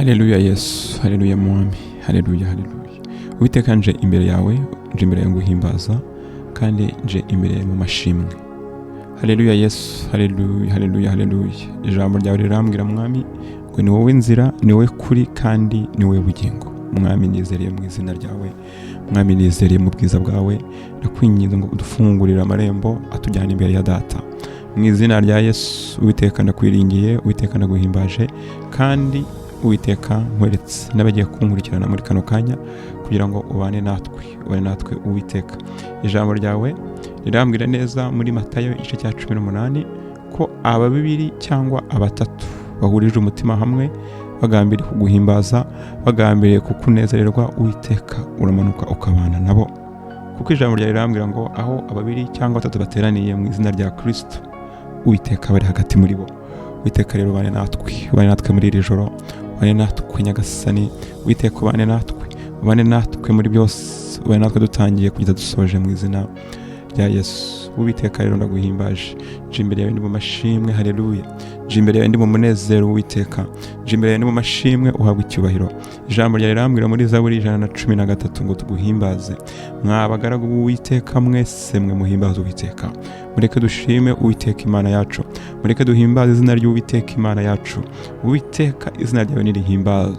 Haleluya Yesu, haleluya Mwami, haleluya, haleluya. Uwiteka, nje imbere yawe, nje imbere yawe nguhimbaza, kandi nje imbere yawe mu mashimwe. Haleluya Yesu, haleluya, haleluya, haleluya. Ijambo ryawe rirambwira, Mwami, ngo ni wowe nzira, ni wowe kuri, kandi ni wowe bugingo. Mwami, nizereye mu izina ryawe, Mwami, nizereye mu bwiza bwawe. Ndakwinginze ngo udufungurire amarembo atujyana imbere ya Data. Mu izina rya Yesu, Uwiteka, ndakwiringiye, Uwiteka, ndaguhimbaje, kandi Uwiteka, nkweretse n'abagiye kunkurikirana muri kano kanya kugira ngo ubane natwe, ubane natwe, Uwiteka. Ijambo ryawe rirambwira neza muri Matayo igice cya 18 ko aba babiri cyangwa abatatu bahurije umutima hamwe bagambiriye kuguhimbaza, bagambiriye kukunezererwa, Uwiteka, uramanuka ukabana nabo, kuko ijambo ryawe rirambwira ngo aho ababiri cyangwa batatu bateraniye mu izina rya Kristo, Uwiteka bari hagati muri bo. Uwiteka rero, ubane natwe, ubane natwe muri iri joro, ubane natwe Nyagasani. Uwiteka, ubane natwe, ubane natwe muri byose, ubane natwe dutangiye kugeza dusoje, mu izina rya Yesu. Uwiteka rero, ndaguhimbaje, nje imbere yawe ndi mu mashimwe. Haleluya! Nje imbere yawe ndi mu munezero. Uwiteka, nje imbere yawe ndi mu mashimwe, uhabwa icyubahiro. Ijambo ryawe rirambwira muri Zaburi 113 ngo tuguhimbaze. Mwa bagaragu b'Uwiteka mwese mwe, muhimbaze Uwiteka. Mureke dushime Uwiteka Imana yacu, mureke duhimbaze izina ry'Uwiteka Imana yacu. Uwiteka, izina ryawe nirihimbazwe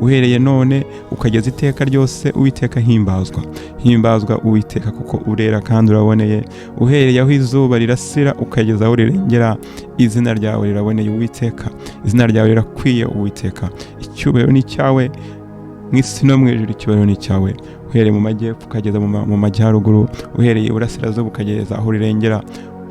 uhereye none ukageza iteka ryose. Uwiteka, himbazwa, himbazwa Uwiteka, kuko urera kandi uraboneye. Uhereye aho izuba rirasira ukageza aho rirengera, izina ryawe riraboneye. Uwiteka, izina ryawe rirakwiye. Uwiteka, icyubahiro ni icyawe mu isi no mu ijuru, icyubahiro ni icyawe. Uhereye mu majyepfo ukageza mu majyaruguru, uhereye iburasirazuba ukageza aho rirengera,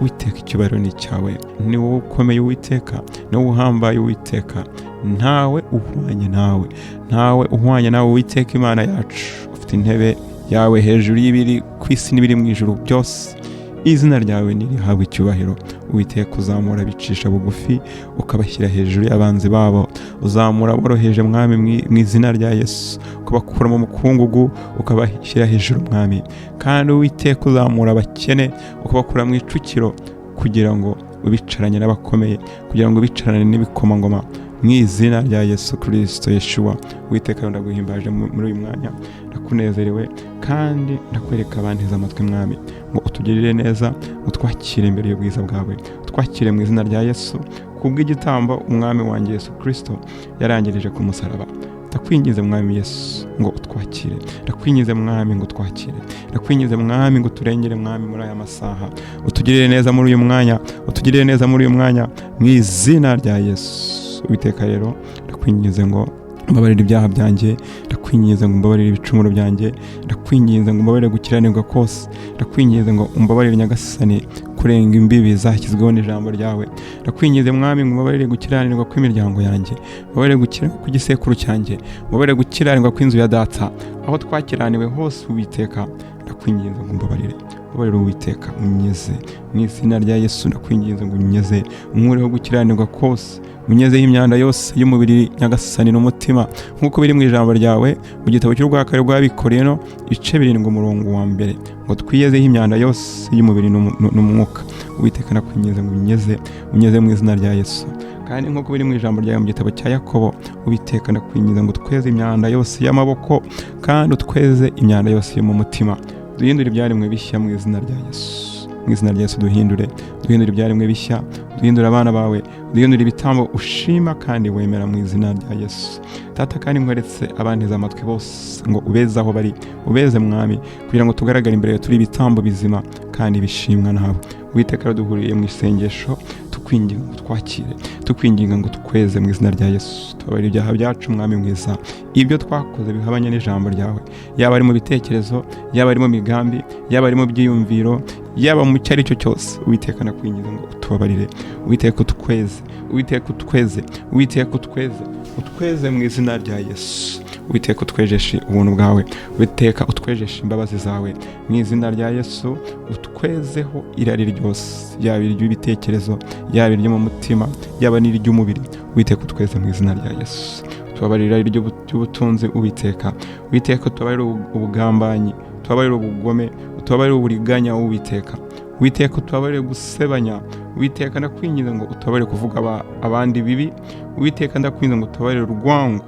Uwiteka, icyubahiro ni icyawe. Ni wowe ukomeye, Uwiteka, ni wowe uhambaye, Uwiteka. Ntawe uhwanye nawe, ntawe uhwanye nawe, Uwiteka Imana yacu. Ufite intebe yawe hejuru y'ibiri ku isi n'ibiri mu ijuru byose. Izina ryawe nirihabwe icyubahiro. Uwiteka, uzamura abicisha bugufi ukabashyira hejuru y'abanzi babo. Uzamura aboroheje, Mwami, mu izina rya Yesu, ukabakura mu mukungugu ukabashyira hejuru, Mwami. Kandi Uwiteka, uzamura abakene ukabakura mu icukiro kugira ngo ubicaranye n'abakomeye, kugira ngo ubicarane n'ibikomangoma, mu izina rya Yesu Kirisito Yeshuwa. Uwiteka, ndaguhimbaje muri uyu mwanya, ndakunezerewe, kandi ndakwereka abanteze amatwi, Mwami, ngo utugirire neza, utwakire imbere y'ubwiza bwawe, utwakire mu izina rya Yesu kubw'igitambo Umwami wanjye Yesu Kirisito yarangirije ku musaraba. Ndakwinginze, Mwami Yesu, ngo utwakire. Ndakwinginze, Mwami, ngo utwakire. Ndakwinginze, Mwami, ngo uturengere, Mwami, muri aya masaha, utugirire neza muri uyu mwanya, utugirire neza muri uyu mwanya, mu izina rya Yesu. Uwiteka rero, ndakwinginze ngo mbabarire ibyaha byanjye. Ndakwinginze ngo umbabarire ibicumuro byanjye. Ndakwinginze ngo umbabarire gukiranirwa kose. Ndakwinginze ngo umbabarire, Nyagasani, kurenga imbibi zashyizweho n'ijambo ryawe. Ndakwinginze, Mwami, ngo umbabarire gukiranirwa kw'imiryango yanjye, umbabarire gukiranirwa kw'igisekuru cyanjye, umbabarire gukiranirwa kw'inzu ya data, aho twakiraniwe hose. Uwiteka, ndakwinginze ngo umbabarire, umbabarire, Uwiteka, unyeze mu izina rya Yesu. Ndakwinginze ngo unyeze, unkureho gukiranirwa kose, unyezeho imyanda yose y'umubiri, Nyagasani, n'umutima, nk'uko biri mu ijambo ryawe mu gitabo cy'urwakare rw'Abikorino ibice 7 umurongo wa 1, ngo twiyezeho imyanda yose y'umubiri n'umwuka. Uwiteka, ndakwinginze ngo unyeze, unyeze mu izina rya Yesu. Kandi nk'uko biri mu ijambo ryawe mu gitabo cya Yakobo, Uwiteka, ndakwinginze ngo tweze imyanda yose y'amaboko, kandi utweze imyanda yose yo mu mutima, duhindure ibyaremwe bishya mu izina rya Yesu. Mu izina rya Yesu, duhindure, duhindure ibyaremwe bishya, duhindure abana bawe, duhindure ibitambo ushima kandi wemera, mu izina rya Yesu. Data, kandi nkweretse abanteze amatwi bose ngo ubeze aho bari, ubeze, Mwami, kugira ngo tugaragare imbere turi ibitambo bizima kandi bishimwa nawe. Uwiteka, rero duhuriye mu isengesho tukwinginga ngo twakire, tukwinginga ngo tweze mu izina rya Yesu. Tubabarire ibyaha byacu, Mwami mwiza, ibyo twakoze bihabanye n'ijambo ryawe, yaba ari mu bitekerezo, yaba ari mu migambi, yaba ari mu byiyumviro, yaba mu cyo ari cyo cyose. Uwiteka, ndakwinginze ngo utubabarire. Uwiteka, utweze, Uwiteka, utweze, Uwiteka, utweze, utweze mu izina rya Yesu. Uwiteka, utwejeshe ubuntu bwawe. Uwiteka, utwejeshe imbabazi zawe mu izina rya Yesu. Utwezeho irari ryose, yaba iry'ibitekerezo, yaba iryo mu mutima, yaba n'iry'umubiri. Uwiteka, utweze mu izina rya Yesu. Tubabarire irari ry'ubutunzi, Uwiteka. Uwiteka, tubabarire ubugambanyi, tubabarire ubugome, utubabarire uburiganya, Uwiteka. Uwiteka, utubabarire gusebanya. Uwiteka, ndakwinginze ngo utubabarire kuvuga abandi bibi. Uwiteka, ndakwinginze ngo utubabarire urwango.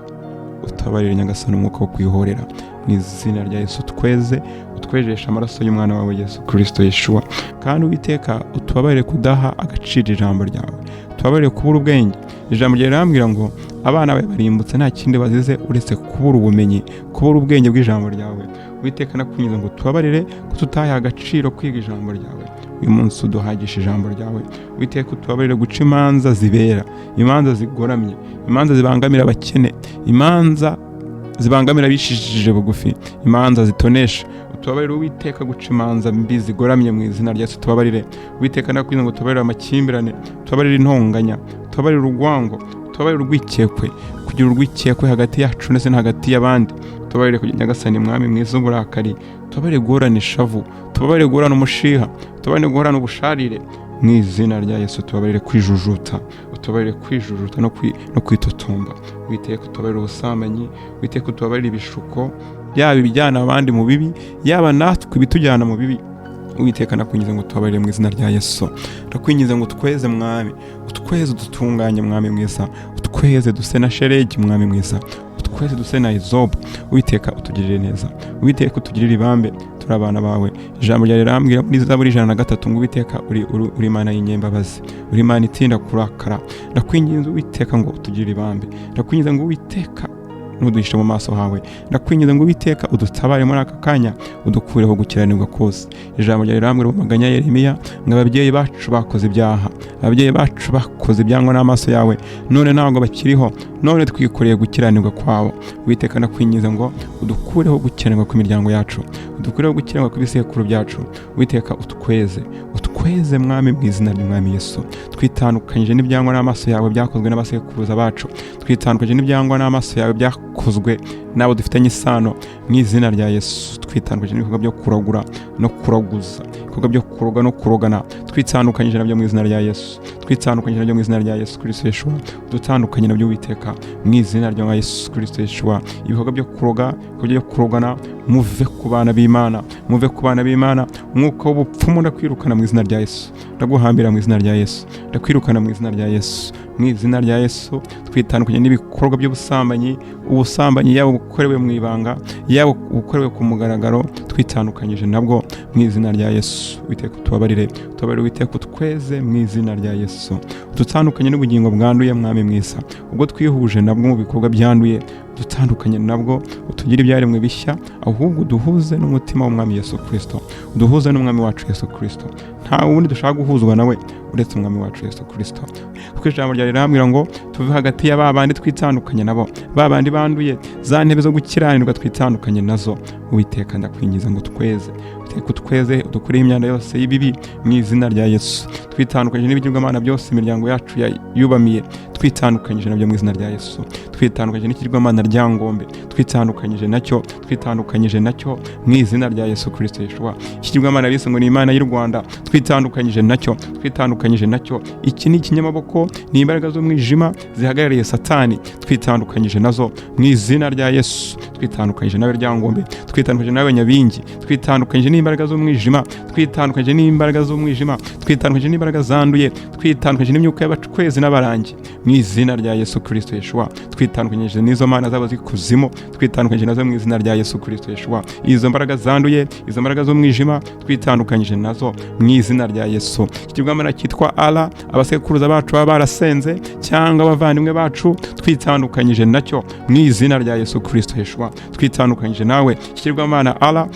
Utubabarire Nyagasani umwuka wo kwihorera mu izina rya Yesu. Tweze, utwejeshe amaraso y'umwana wawe Yesu Kristo Yeshua. Kandi Uwiteka, utubabarire kudaha agaciro ijambo ryawe, utubabarire kubura ubwenge. Ijambo ryawe rirambwira ngo abana bawe barimbutse nta kindi bazize uretse kubura ubumenyi, kubura ubwenge bw'ijambo ryawe. Uwiteka, nakwinginze ngo utubabarire ko tutahaye agaciro kwiga ijambo ryawe. Uyu munsi uduhagisha ijambo ryawe. Uwiteka, utubabarire guca imanza zibera, imanza zigoramye, imanza zibangamira abakene, imanza zibangamira abicishije bugufi, imanza zitonesha. Utubabarire Uwiteka guca imanza mbi zigoramye mu izina rya Yesu. Tubabarire Uwiteka, nakwinginze ngo utubabarire amakimbirane, tubabarire intonganya, tubabarire urwango, tubabarire urwikekwe, kugira urwikekwe hagati yacu ndetse no hagati y'abandi. Tubabarire kugira Nyagasani Mwami mwiza uburakari, tubabarire guhorana ishavu, tubabarire guhorana umushiha, tubabarire guhorana ubusharire mu izina rya Yesu. Tubabarire kwijujuta, utubabarire kwijujuta no kwitotomba. Uwiteka, utubabarire ubusambanyi. Uwiteka, utubabarire ibishuko, yaba ibijyana abandi mu bibi, yaba natwe ibitujyana mu bibi. Uwiteka, nakwinginze ngo tubabarire mu izina rya Yesu. Ndakwinginze ngo utweze Mwami, utweze udutunganye Mwami mwiza, utweze duse na sheregi Mwami mwiza, utweze duse na izobu. Uwiteka, utugirire neza. Uwiteka, utugirire ibambe, turi abana bawe. Ijambo ryawe rirambwira muri Zaburi 103 ngo Uwiteka uri Imana y'inyembabazi, uri Imana itinda kurakara. Ndakwinginze Uwiteka ngo utugirire ibambe. Ndakwinginze ngo Uwiteka ntuduhishe mu maso hawe. Ndakwinginze ngo Uwiteka udutabare muri aka kanya, udukureho gukiranirwa kose. Ijambo ryawe rirambwira mu maganya ya Yeremiya ngo ababyeyi bacu bakoze ibyaha, ababyeyi bacu bakoze ibyangwa n'amaso yawe, none ntabwo bakiriho, none twikoreye gukiranirwa kwabo. Uwiteka, ndakwinginze ngo udukureho gukiranirwa kw'imiryango yacu, udukureho gukiranirwa kw'ibisekuru byacu. Uwiteka, utweze, utweze Mwami mu izina ry'Umwami Yesu. Twitandukanyije n'ibyangwa n'amaso yawe byakozwe n'abasekuruza bacu, twitandukanyije n'ibyangwa n'amaso yawe byakozwe n'abo dufitanye isano mu izina rya Yesu. Twitandukanyije n'ibikorwa byo kuragura no kuraguza, ibikorwa byo kuroga no kurogana, twitandukanyije nabyo mu izina rya Yesu. Twitandukanyije nabyo mu izina rya Yesu Kristo Yeshua. Dutandukanye nabyo Uwiteka mu izina rya Yesu Kristo Yeshua. Ibikorwa byo kuroga, ibikorwa byo kurogana, muve ku bana b'Imana, muve ku bana b'Imana. Umwuka w'ubupfumu ndakwirukana mu izina rya Yesu, ndaguhambira mu izina rya Yesu, ndakwirukana mu izina rya Yesu, mu izina rya Yesu. Twitandukanye n'ibikorwa by'ubusambanyi, ubusambanyi yaba bukorewe mu ibanga, yaba bukorewe ku mugaragaro, twitandukanyije nabwo mu izina rya Yesu. Uwiteka, utubabarire, utubabarire Uwiteka, utweze mu izina rya Yesu. Dutandukanye n'ubugingo bwanduye Mwami mwiza, ubwo twihuje nabwo mu bikorwa byanduye, dutandukanye nabwo, utugire ibyaremwe bishya, ahubwo uduhuze n'umutima w'Umwami Yesu Kristo, uduhuze n'Umwami wacu Yesu Kristo. Nta wundi dushaka guhuzwa nawe uretse Umwami wacu Yesu Kristo, kuko ijambo ryawe rirambwira ngo tuve hagati ya ba bandi twitandukanye nabo, ba bandi banduye, za ntebe zo gukiranirwa twitandukanye nazo. Uwiteka, ndakwinginze ngo tweze, Uwiteka utweze, udukureho imyanda yose y'ibibi mu izina rya Yesu. Twitandukanyije n'ibigirwamana byose imiryango yacu yubamiye, twitandukanyije nabyo mu izina rya Yesu. Twitandukanyije n'ikigirwamana Ryangombe, twitandukanyije nacyo, twitandukanyije nacyo mu izina rya Yesu Kristo Yeshua. Ikigirwamana bise ngo ni Imana y'u Rwanda, twitandukanyije nacyo, twitandukanyije nacyo. Iki ni ikinyamaboko, ni imbaraga z'umwijima zihagarariye Satani, twitandukanyije nazo mu izina rya Yesu. Twitandukanyije nawe Ryangombe, twitandukanyije nawe Nyabingi, twitandukanyije n'imbaraga z'umwijima, twitandukanyije n'imbaraga z'umwijima, twitandukanyije n'imbaraga zanduye, twitandukanyije n'imyuka y'abacwezi n'abarangi mu izina rya Yesu Kristo Yeshua. Twitandukanyije n'izo mana zabo z'ikuzimu, twitandukanyije nazo mu izina rya Yesu Kristo Yeshua. Izo mbaraga zanduye, izo mbaraga z'umwijima, twitandukanyije nazo mu izina rya Yesu. Ikigirwamana cyitwa Ala abasekuruza bacu baba barasenze cyangwa abavandimwe bacu, twitandukanyije nacyo mu izina rya Yesu Kristo Yeshua. Twitandukanyije nawe ikigirwamana Ala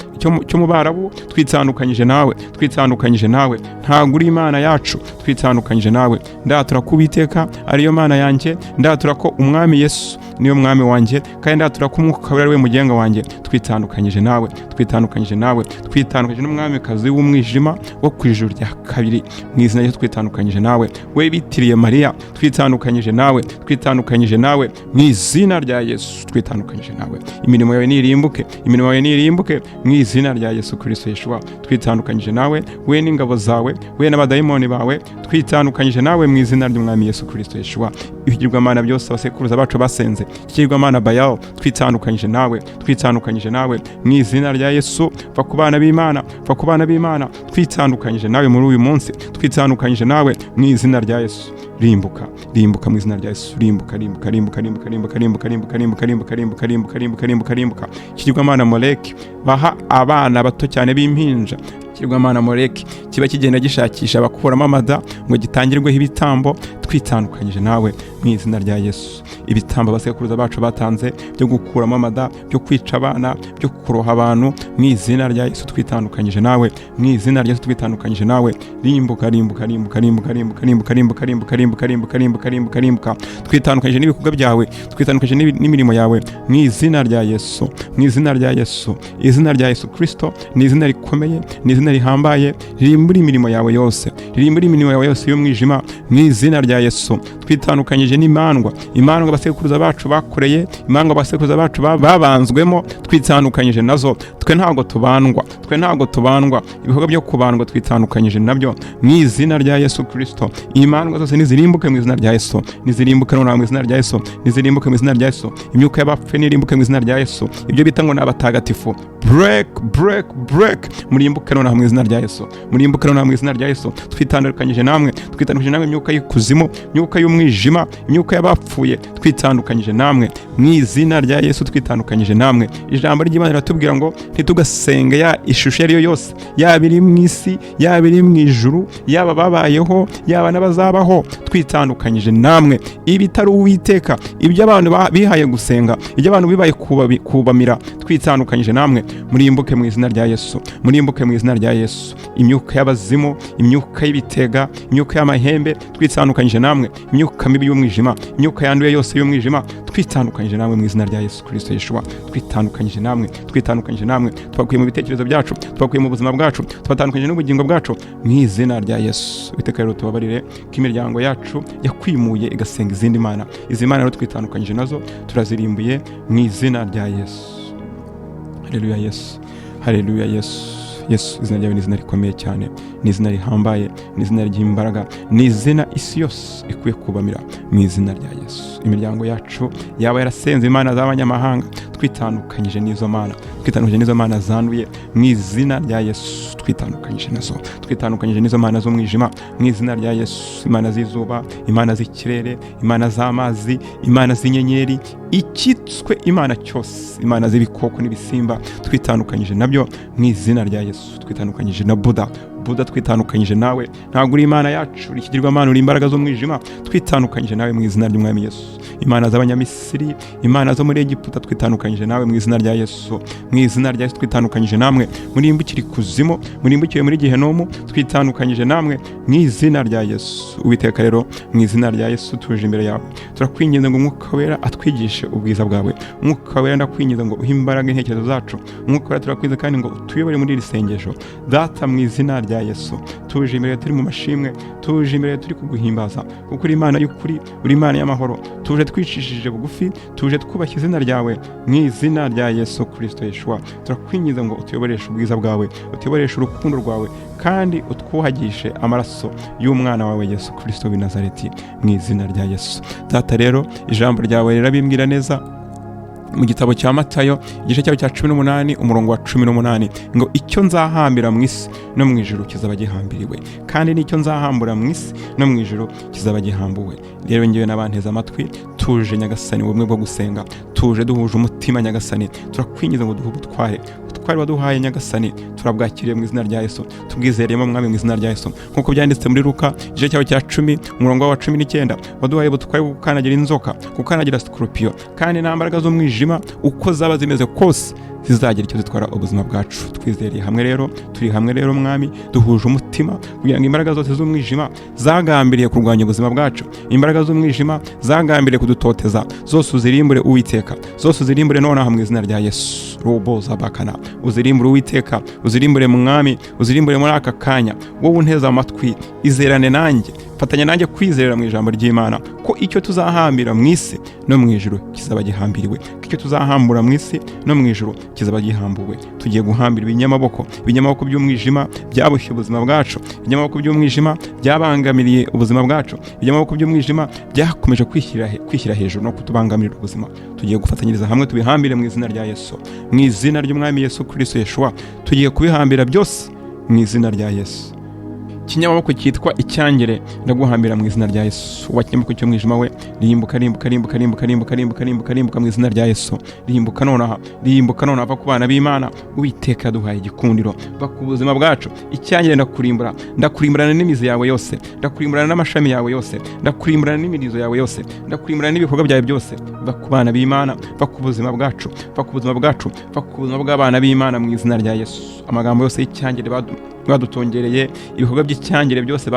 cyo mu Barabu, twitandukanyije nawe, twitandukanyije nawe, ntabwo uri Imana yacu, twitandukanyije nawe. Ndatura ko Uwiteka ariyo Mana yanjye, ndatura ko Umwami Yesu niyo Mwami wanjye, kandi ndatura ko Umwuka Wera ari we mugenga wanjye. Twitandukanyije nawe, twitandukanyije nawe, twitandukanyije n'umwamikazi w'umwijima wo ku ijuru rya kabiri mu izina rye. Twitandukanyije nawe we bitiriye Mariya, twitandukanyije nawe, twitandukanyije nawe mu izina rya Yesu. Twitandukanyije nawe, imirimo yawe nirimbuke, imirimo yawe nirimbuke mu izina rya Yesu Kristo Yeshua. Twitandukanyije nawe we n'ingabo zawe, we n'abadayimoni bawe, twitandukanyije nawe mu izina ry'Umwami Yesu Kristo Yeshua. Ibigirwamana byose abasekuruza bacu basenze, ikigirwamana Bayali, twitandukanyije nawe, twitandukanyije Twitandukanyije nawe mu izina rya Yesu. Va ku bana b'Imana, va ku bana b'Imana. Twitandukanyije nawe muri uyu munsi, twitandukanyije nawe mu izina rya Yesu. Rimbuka, rimbuka mu izina rya Yesu. Rimbuka, rimbuka, rimbuka, rimbuka, rimbuka, rimbuka, rimbuka, rimbuka, rimbuka, rimbuka, rimbuka, rimbuka, rimbuka, rimbuka. Ikigirwamana Moleki baha abana bato cyane b'impinja, ikigirwamana Moleki kiba kigenda gishakisha abakuramo amada ngo gitangirweho ibitambo. Twitandukanyije nawe mu izina rya Yesu. Ibitambo abasekuruza bacu batanze byo gukuramo amada, byo kwica abana, byo kuroha abantu, mu izina rya Yesu twitandukanyije nawe, mu izina rya Yesu twitandukanyije nawe. Rimbuka, rimbuka, rimbuka, rimbuka, rimbuka, rimbuka, rimbuka, rimbuka, rimbuka, rimbuka, rimbuka, rimbuka, rimbuka. Twitandukanyije n'ibikorwa byawe, twitandukanyije n'imirimo yawe mu izina rya Yesu, mu izina rya Yesu. Izina rya Yesu Kristo ni izina rikomeye, ni izina rihambaye, ririmbura imirimo yawe yose, ririmbura imirimo yawe yose y'umwijima mu izina rya Yesu. Twitandukanyije n'imandwa, imandwa abasekuruza bacu bakoreye, imandwa abasekuruza bacu babanzwemo, twitandukanyije nazo. Twe ntabwo tubandwa, twe ntabwo tubandwa. Ibikorwa byo kubandwa twitandukanyije nabyo mu izina rya Yesu Kristo. Imandwa zose nizirimbuke mu izina rya Yesu, nizirimbuke nonaha mu izina rya Yesu, nizirimbuke mu izina rya Yesu. Imyuka y'abapfuye nirimbuke mu izina rya Yesu. Ibyo bita ngo ni abatagatifu, break, break, break, murimbuke nonaha mu izina rya Yesu, murimbuke nonaha mu izina rya Yesu. Twitandukanyije namwe, twitandukanyije namwe, imyuka y'ikuzimu, imyuka y'umwijima, imyuka y'abapfuye, twitandukanyije namwe mu izina rya Yesu, twitandukanyije namwe. Ijambo ry'Imana riratubwira ngo ntitugasenge ya ishusho iyo ari yo yose, yaba iri mu isi, yaba iri mu ijuru, yaba babayeho, yaba n'abazabaho. Twitandukanyije namwe. Ibitari Uwiteka, ibyo abantu bihaye gusenga, ibyo abantu bibaye kubamira, twitandukanyije namwe. Murimbuke mu izina rya Yesu, murimbuke mu izina rya Yesu. Imyuka y'abazimu, imyuka y'ibitega, imyuka y'amahembe, twitandukanyije namwe. Imyuka mibi y'umwijima, imyuka yanduye yose y'umwijima, twitandukanyije namwe mu izina rya Yesu Kristo Yeshua. Twitandukanyije namwe, twitandukanyije namwe. Tubakuye mu bitekerezo byacu, tubakuye mu buzima bwacu, tubatandukanyije n'ubugingo bwacu mu izina rya Yesu. Uwiteka rero tubabarire ko imiryango yacu yakwimuye igasenga izindi mana. Izi mana rero twitandukanyije nazo, turazirimbuye mu izina rya Yesu. Haleluya Yesu, haleluya Yesu. Yesu, izina ryawe ni izina rikomeye cyane, ni izina rihambaye, ni izina ry'imbaraga, ni izina isi yose ikwiye kubamira mu izina rya Yesu. Imiryango yacu yaba yarasenze imana z'abanyamahanga, twitandukanyije n'izo mana, twitandukanyije n'izo mana zanduye mu izina rya Yesu. Twitandukanyije nazo, twitandukanyije n'izo mana z'umwijima mu izina rya Yesu. Imana z'izuba, imana z'ikirere, imana z'amazi, imana z'inyenyeri, ikitswe imana cyose, imana z'ibikoko n'ibisimba, twitandukanyije nabyo mu izina rya Yesu. Twitandukanyije na Buda, Buda twitandukanyije nawe, ntabwo uri imana yacu, uri ikigirwamana, uri imbaraga z'umwijima, twitandukanyije nawe mu izina ry'Umwami Yesu. Imana z'Abanyamisiri, imana zo muri Egiputa, twitandukanyije nawe mu izina rya Yesu. Mu izina rya Yesu twitandukanyije namwe. Murimbukire ikuzimu, murimbukire muri gehenomu, twitandukanyije namwe mu izina rya Yesu. Uwiteka rero mu izina rya Yesu tuje imbere yawe, turakwinginze ngo Umwuka Wera atwigishe ubwiza bwawe. Umwuka Wera ndakwinginze ngo uhe imbaraga intekerezo zacu. Umwuka Wera turakwinginze kandi ngo utuyobore muri iri sengesho. Data mu izina rya Yesu tuje imbere turi mu mashimwe, tuje imbere turi kuguhimbaza, kuko uri Imana y'ukuri, uri Imana y'amahoro. Tuje twicishije bugufi, tuje twubashye izina ryawe mu izina rya Yesu Kristo Yeshua. Turakwinginze ngo utuyoboreshe ubwiza bwawe, utuyoboreshe urukundo rwawe, kandi utwuhagishe amaraso y'umwana wawe Yesu Kristo w'i Nazareti mu izina rya Yesu. Data rero ijambo ryawe rirabimbwira neza mu gitabo cya Matayo igice cyayo cya 18 umurongo wa 18 ngo icyo nzahambira mu isi no mu ijuru kizaba gihambiriwe, kandi n'icyo nzahambura mu isi no mu ijuru kizaba gihambuwe. Rero ngewe n'abanteze amatwi tuje Nyagasani ubumwe bwo gusenga, tuje duhuje umutima Nyagasani, turakwinginze ngo duhe ubutware, ubutware waduhaye Nyagasani turabwakiriye mu izina rya Yesu, tubwizereyemo Mwami mu izina rya Yesu. Nk'uko byanditse muri Luka igice cyawe cya 10 umurongo wa 19, waduhaye ubutware bwo gukandagira inzoka, gukandagira sikorupiyo, kandi nta mbaraga z'umwijima uko zaba zimeze kose zizagira icyo zitwara ubuzima bwacu. Twizereye hamwe rero, turi hamwe rero Mwami, duhuje umutima kugira ngo imbaraga zose z'umwijima zagambiriye kurwanya ubuzima bwacu, imbaraga z'umwijima zagambiriye kudutoteza, zose uzirimbure Uwiteka, zose uzirimbure nonaha mu izina rya Yesu. Robo zabakana, uzirimbure Uwiteka, uzirimbure Mwami, uzirimbure muri aka kanya. Wowe unteze amatwi, izerane nanjye, fatanya nanjye kwizerera mu ijambo ry'Imana ko icyo tuzahambira mu isi no mu ijuru kizaba gihambiriwe, ko icyo tuzahambura mu isi no mu ijuru kizaba gihambuwe. Tugiye guhambira ibinyamaboko, ibinyamaboko by'umwijima byaboshye ubuzima bwacu, ibinyamaboko by'umwijima byabangamiriye ubuzima bwacu, ibinyamaboko by'umwijima byakomeje kwishyira hejuru no kutubangamirira ubuzima. Tugiye gufatanyiriza hamwe tubihambire mu izina rya Yesu. Mu izina ry'Umwami Yesu Kristo Yeshua, tugiye kubihambira byose mu izina rya Yesu. Ikinyamaboko cyitwa icyangere, ndaguhambira mu izina rya Yesu. Wa kinyamaboko cy'umwijima we, rimbuka, rimbuka, rimbuka, rimbuka, rimbuka, rimbuka, rimbuka, rimbuka mu izina rya Yesu. Rimbuka nonaha, rimbuka nonaha, va ku bana b'Imana. Uwiteka yaduhaye igikundiro, va ku buzima bwacu. Icyangere ndakurimbura, ndakurimburana n'imizi yawe yose, ndakurimburana n'amashami yawe yose, ndakurimburana n'imirizo yawe yose, ndakurimburana n'ibikorwa byawe byose. Va ku bana b'Imana, va ku buzima bwacu, va ku buzima bwacu, va ku buzima bw'abana b'Imana mu izina rya Yesu. Amagambo yose y'icyangere badutongereye, ibikorwa by'icyangere byose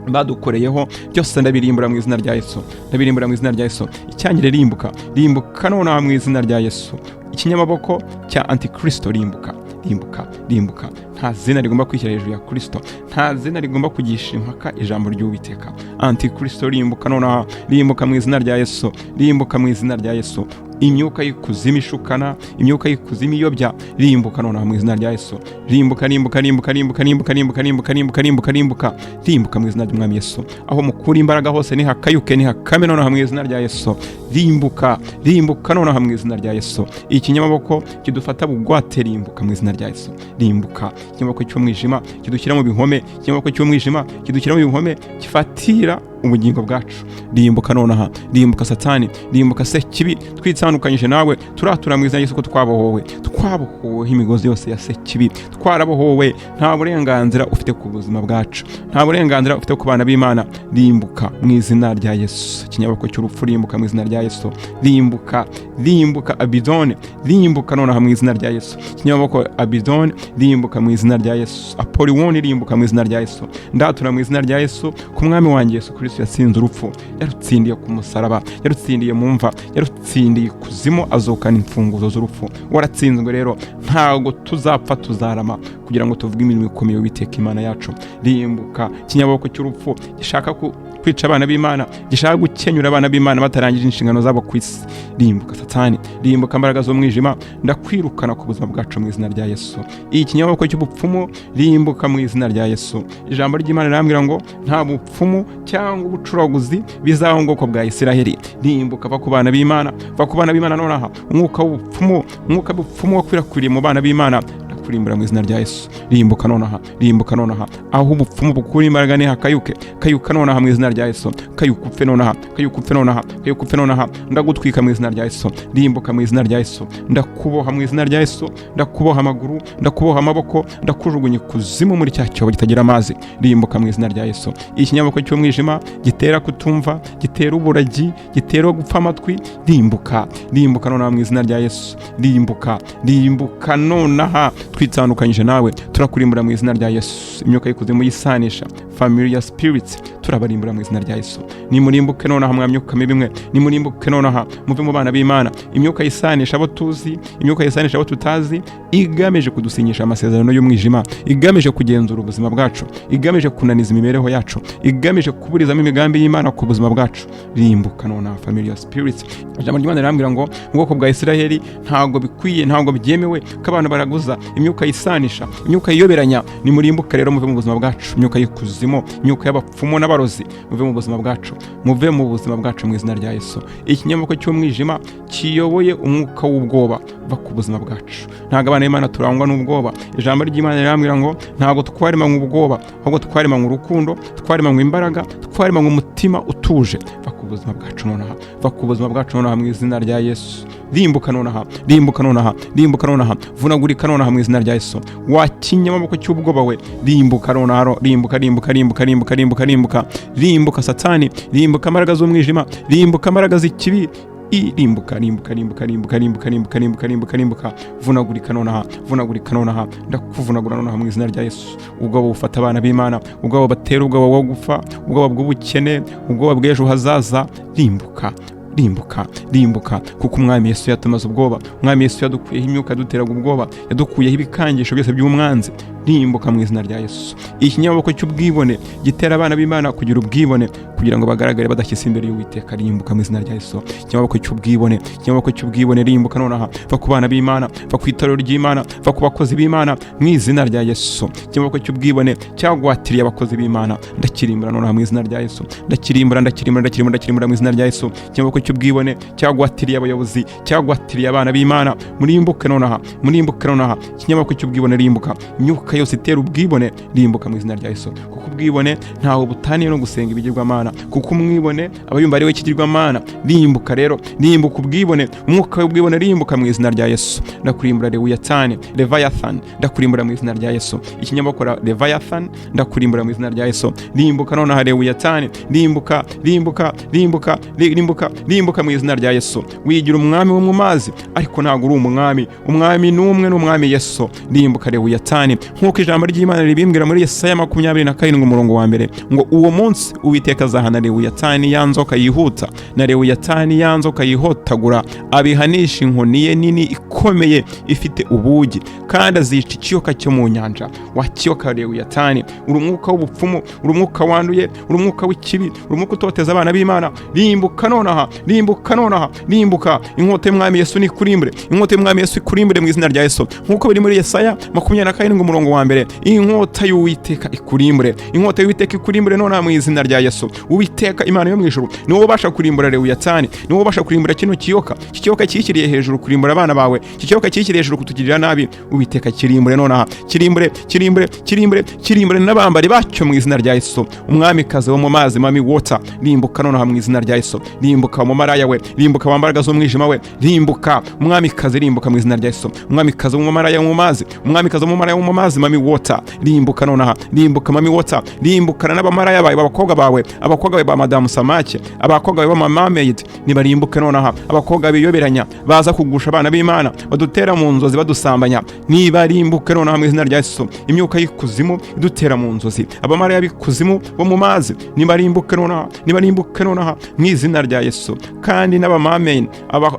badukoreyeho byose, ndabirimbura mu izina rya Yesu, ndabirimbura mu izina rya Yesu. Icyangere rimbuka, rimbuka nonaha mu izina rya Yesu. Ikinyamaboko cya Antikristo, rimbuka, rimbuka, rimbuka. Nta zina rigomba kwishyira hejuru ya Kristo, nta zina rigomba kugisha impaka ijambo ry'Uwiteka. Antikristo rimbuka nonaha, rimbuka mu izina rya Yesu, rimbuka mu izina rya Yesu. Imyuka y'ikuzimu ishukana, imyuka y'ikuzimu iyobya, rimbuka nonaha mu izina rya Yesu. Rimbuka, rimbuka, rimbuka, rimbuka, rimbuka, rimbuka, rimbuka, rimbuka, rimbuka, rimbuka, rimbuka mu izina ry'Umwami Yesu. Aho mukura imbaraga hose nihakayuke, nihakame nonaha mu izina rya Yesu. Rimbuka, rimbuka nonaha mu izina rya Yesu. Ikinyamaboko kidufata bugwate, rimbuka mu izina rya Yesu, rimbuka. Ikinyamaboko cy'umwijima kidushyira mu bihome, ikinyamaboko cy'umwijima kidushyira mu bihome, gifatira ubugingo bwacu, rimbuka nonaha, rimbuka Satani, rimbuka se kibi. Twitandukanyije nawe, turatura mu izina rya Yesu ko twabohowe, twabohowe imigozi yose ya se kibi, twarabohowe. Nta burenganzira ufite ku buzima bwacu, nta burenganzira ufite ku bana b'Imana. Rimbuka mu izina rya Yesu. Ikinyaboko cy'urupfu, rimbuka mu izina rya Yesu, rimbuka, rimbuka. Abidone, rimbuka nonaha mu izina rya Yesu. Ikinyaboko Abidone, rimbuka mu izina rya Yesu. Apoliwoni, rimbuka mu izina rya Yesu. Ndatura mu izina rya Yesu ku Mwami wanjye Yesu Kristo yatsinze urupfu, yarutsindiye ku musaraba, yarutsindiye mu mva, yarutsindiye ikuzimu, azukana imfunguzo z'urupfu. Waratsinzwe rero, ntabwo tuzapfa, tuzarama kugira ngo tuvuge imirimo ikomeye witeka Imana yacu. Rimbuka ikinyaboko cy'urupfu gishaka kwica abana b'Imana, gishaka gukenyura abana b'Imana batarangije inshingano zabo ku isi. Rimbuka Satani, rimbuka imbaraga z'umwijima, ndakwirukana ku buzima bwacu mu izina rya Yesu. Ikinyaboko cy'ubupfumu, rimbuka mu izina rya Yesu. Ijambo ry'Imana rirambwira ngo nta bupfumu cyangwa ubucuraguzi bizaho mu bwoko bwa Isiraheli. Rimbuka, va ku bana b'Imana, va ku bana b'Imana nonaha. Umwuka w'ubupfumu, umwuka w'ubupfumu wakwirakwiriye mu bana b'Imana, ndakurimbura mu izina rya Yesu. Rimbuka nonaha, rimbuka nonaha. Aho ubupfumu bukura imbaraga ni hakayuke, kayuka nonaha mu izina rya Yesu. Kayuka upfe nonaha, kayuka upfe nonaha, kayuka upfe nonaha. Ndagutwika mu izina rya Yesu. Rimbuka mu izina rya Yesu. Ndakuboha mu izina rya Yesu, ndakuboha amaguru, ndakuboha amaboko, ndakujugunya ikuzimu muri cya cyobo kitagira amazi. Rimbuka mu izina rya Yesu. Ikinyaboko cy'umwijima gitera kutumva, gitera uburagi, gitera gupfa amatwi, rimbuka, rimbuka nonaha mu izina rya Yesu. Rimbuka, rimbuka nonaha. Twitandukanyije nawe, turakurimbura mu izina rya Yesu. Imyuka y'ikuzimu yisanisha, familiar spirits, turabarimbura mu izina rya Yesu. Nimurimbuke nonaha mwa myuka mibi mwe, nimurimbuke nonaha, muve mu bana b'Imana. Imyuka yisanisha abo tuzi, imyuka yisanisha abo tutazi, igamije kudusinyisha amasezerano y'umwijima, igamije kugenzura ubuzima bwacu, igamije kunaniza imibereho yacu, igamije kuburizamo imigambi y'Imana ku buzima bwacu, rimbuka nonaha, familiar spirits. Ijambo ry'Imana rirambwira ngo mu bwoko bwa Isiraheli ntabwo bikwiye, ntabwo byemewe ko abantu baraguza. Imyuka yisanisha, imyuka yiyoberanya, nimurimbuke rero, muve mu buzima bwacu. Imyuka y'ikuzimu, imyuka y'abapfumu n'abarozi, muve mu buzima bwacu, muve mu buzima bwacu mu izina rya Yesu. Ikinyamaboko cy'umwijima kiyoboye umwuka w'ubwoba, va ku buzima bwacu. Ntabwo abana b'Imana turangwa n'ubwoba. Ijambo ry'Imana rirambwira ngo ntabwo twaremanywe ubwoba, ahubwo twaremanywe urukundo, twaremanywe imbaraga, twaremanywe umutima utuje. Va ku buzima bwacu nonaha, va ku buzima bwacu nonaha mu izina rya Yesu. Rimbuka nonaha, rimbuka nonaha, rimbuka nonaha, vunagurika nonaha mu izina rya Yesu. Wa kinyamaboko cy'ubwoba we, rimbuka nonaha, rimbuka, rimbuka, rimbuka, rimbuka, rimbuka, rimbuka, rimbuka Satani, rimbuka imbaraga z'umwijima, rimbuka imbaraga z'ikibi, rimbuka, rimbuka, rimbuka, rimbuka, rimbuka, rimbuka, rimbuka, rimbuka, rimbuka, vunagurika nonaha, vunagurika nonaha. Ndakuvunagura nonaha mu izina rya Yesu. Ubwoba bufata abana b'Imana, ubwoba batera, ubwoba bwo gupfa, ubwoba bw'ubukene, ubwoba bw'ejo hazaza, rimbuka, rimbuka, rimbuka, kuko Umwami Yesu yatumaze ubwoba. Umwami Yesu yadukuyeho imyuka yaduteraga ubwoba, yadukuyeho ibikangisho byose by'umwanzi. Rimbuka mu izina rya Yesu. Ikinyamaboko cy'ubwibone gitera abana b'Imana kugira ubwibone kugira ngo bagaragare badashyitse imbere y'Uwiteka, rimbuka mu izina rya Yesu. Ikinyamaboko cy'ubwibone, ikinyamaboko cy'ubwibone, rimbuka nonaha. Va ku bana b'Imana, va ku itorero ry'Imana, va ku bakozi b'Imana mu izina rya Yesu. Ikinyamaboko cy'ubwibone cyagwatiriye abakozi b'Imana, ndakirimbura nonaha mu izina rya Yesu. Ndakirimbura, ndakirimbura, ndakirimbura, ndakirimbura mu izina rya Yesu. Ikinyamaboko cy'ubwibone cyagwatiriye abayobozi, cyagwatiriye abana b'Imana, murimbuke nonaha, murimbuke nonaha. Ikinyamaboko cy'ubwibone, rimbuka. Imyuka yose itera ubwibone, rimbuka mu izina rya Yesu. Kuko ubwibone ntaho butaniye no gusenga ibigirwamana, kuko umwibone aba yumva ari we kigirwamana. Rimbuka rero, rimbuka ubwibone, umwuka w'ubwibone, rimbuka mu izina rya Yesu. Ndakurimbura Lewiyatani, Leviathan, ndakurimbura mu izina rya Yesu. Ikinyamaboko Leviathan, ndakurimbura mu izina rya Yesu. Rimbuka nonaha Lewiyatani, rimbuka, rimbuka, rimbuka, rimbuka, rimbuka mu izina rya Yesu. Wigira umwami wo mu mazi, ariko ntabwo uri umwami. Umwami ni umwe, ni umwami Yesu. Rimbuka Lewiyatani, nk'uko ijambo ry'Imana ribimbwira muri Yesaya 27 umurongo wa 1, ngo uwo munsi Uwiteka azahana Lewiyatani ya nzoka yihuta na Lewiyatani ya nzoka yihotagura, abihanisha inkoni ye nini ikomeye ifite ubugi, kandi azica ikiyoka cyo mu nyanja. Wa kiyoka Lewiyatani, uri umwuka w'ubupfumu, uri umwuka wanduye, uri umwuka w'ikibi, uri umwuka utoteza abana b'Imana. Rimbuka nonaha, rimbuka nonaha, rimbuka. Inkota y'umwami Yesu nikurimbure, inkota y'umwami Yesu ikurimbure mu izina rya Yesu, nk'uko biri muri Yesaya 27 umurongo wa 1. Inkota y'Uwiteka ikurimbure, inkota y'Uwiteka ikurimbure nonaha mu izina rya Yesu. Uwiteka Imana yo mu ijuru ni wowe ubasha kurimbura Lewiyatani, ni wowe ubasha kurimbura kino kiyoka. Iki kiyoka cyishyiriye hejuru kurimbura abana bawe, iki kiyoka cyishyiriye hejuru kutugirira nabi, Uwiteka kirimbure nonaha, kirimbure, kirimbure, kirimbure, kirimbure n'abambari bacyo mu izina rya Yesu. Umwamikazi wo mu mazi, Mami Water, rimbuka nonaha mu izina rya Yesu. Rimbuka umumaraya we, rimbuka wambaraga z'umwijima we, rimbuka umwamikazi, rimbuka mu izina rya Yesu. Umwamikazi w'umumaraya wo mu mazi, umwamikazi w'umumaraya wo mu mazi, Mami Water, rimbuka nonaha, rimbuka Mami Water, rimbukana n'abamaraya bawe, abakobwa bawe, abakobwa bawe ba Madamu Samake, abakobwa bawe ba Mermaid, nibarimbuke nonaha. Abakobwa biyoberanya baza kugusha abana b'Imana, badutera mu nzozi badusambanya, nibarimbuke nonaha mu izina rya Yesu. Imyuka y'ikuzimu idutera mu nzozi, abamaraya b'ikuzimu bo mu mazi, nibarimbuke nonaha, nibarimbuke nonaha mu izina rya Yesu. Kandi n'abamermaid,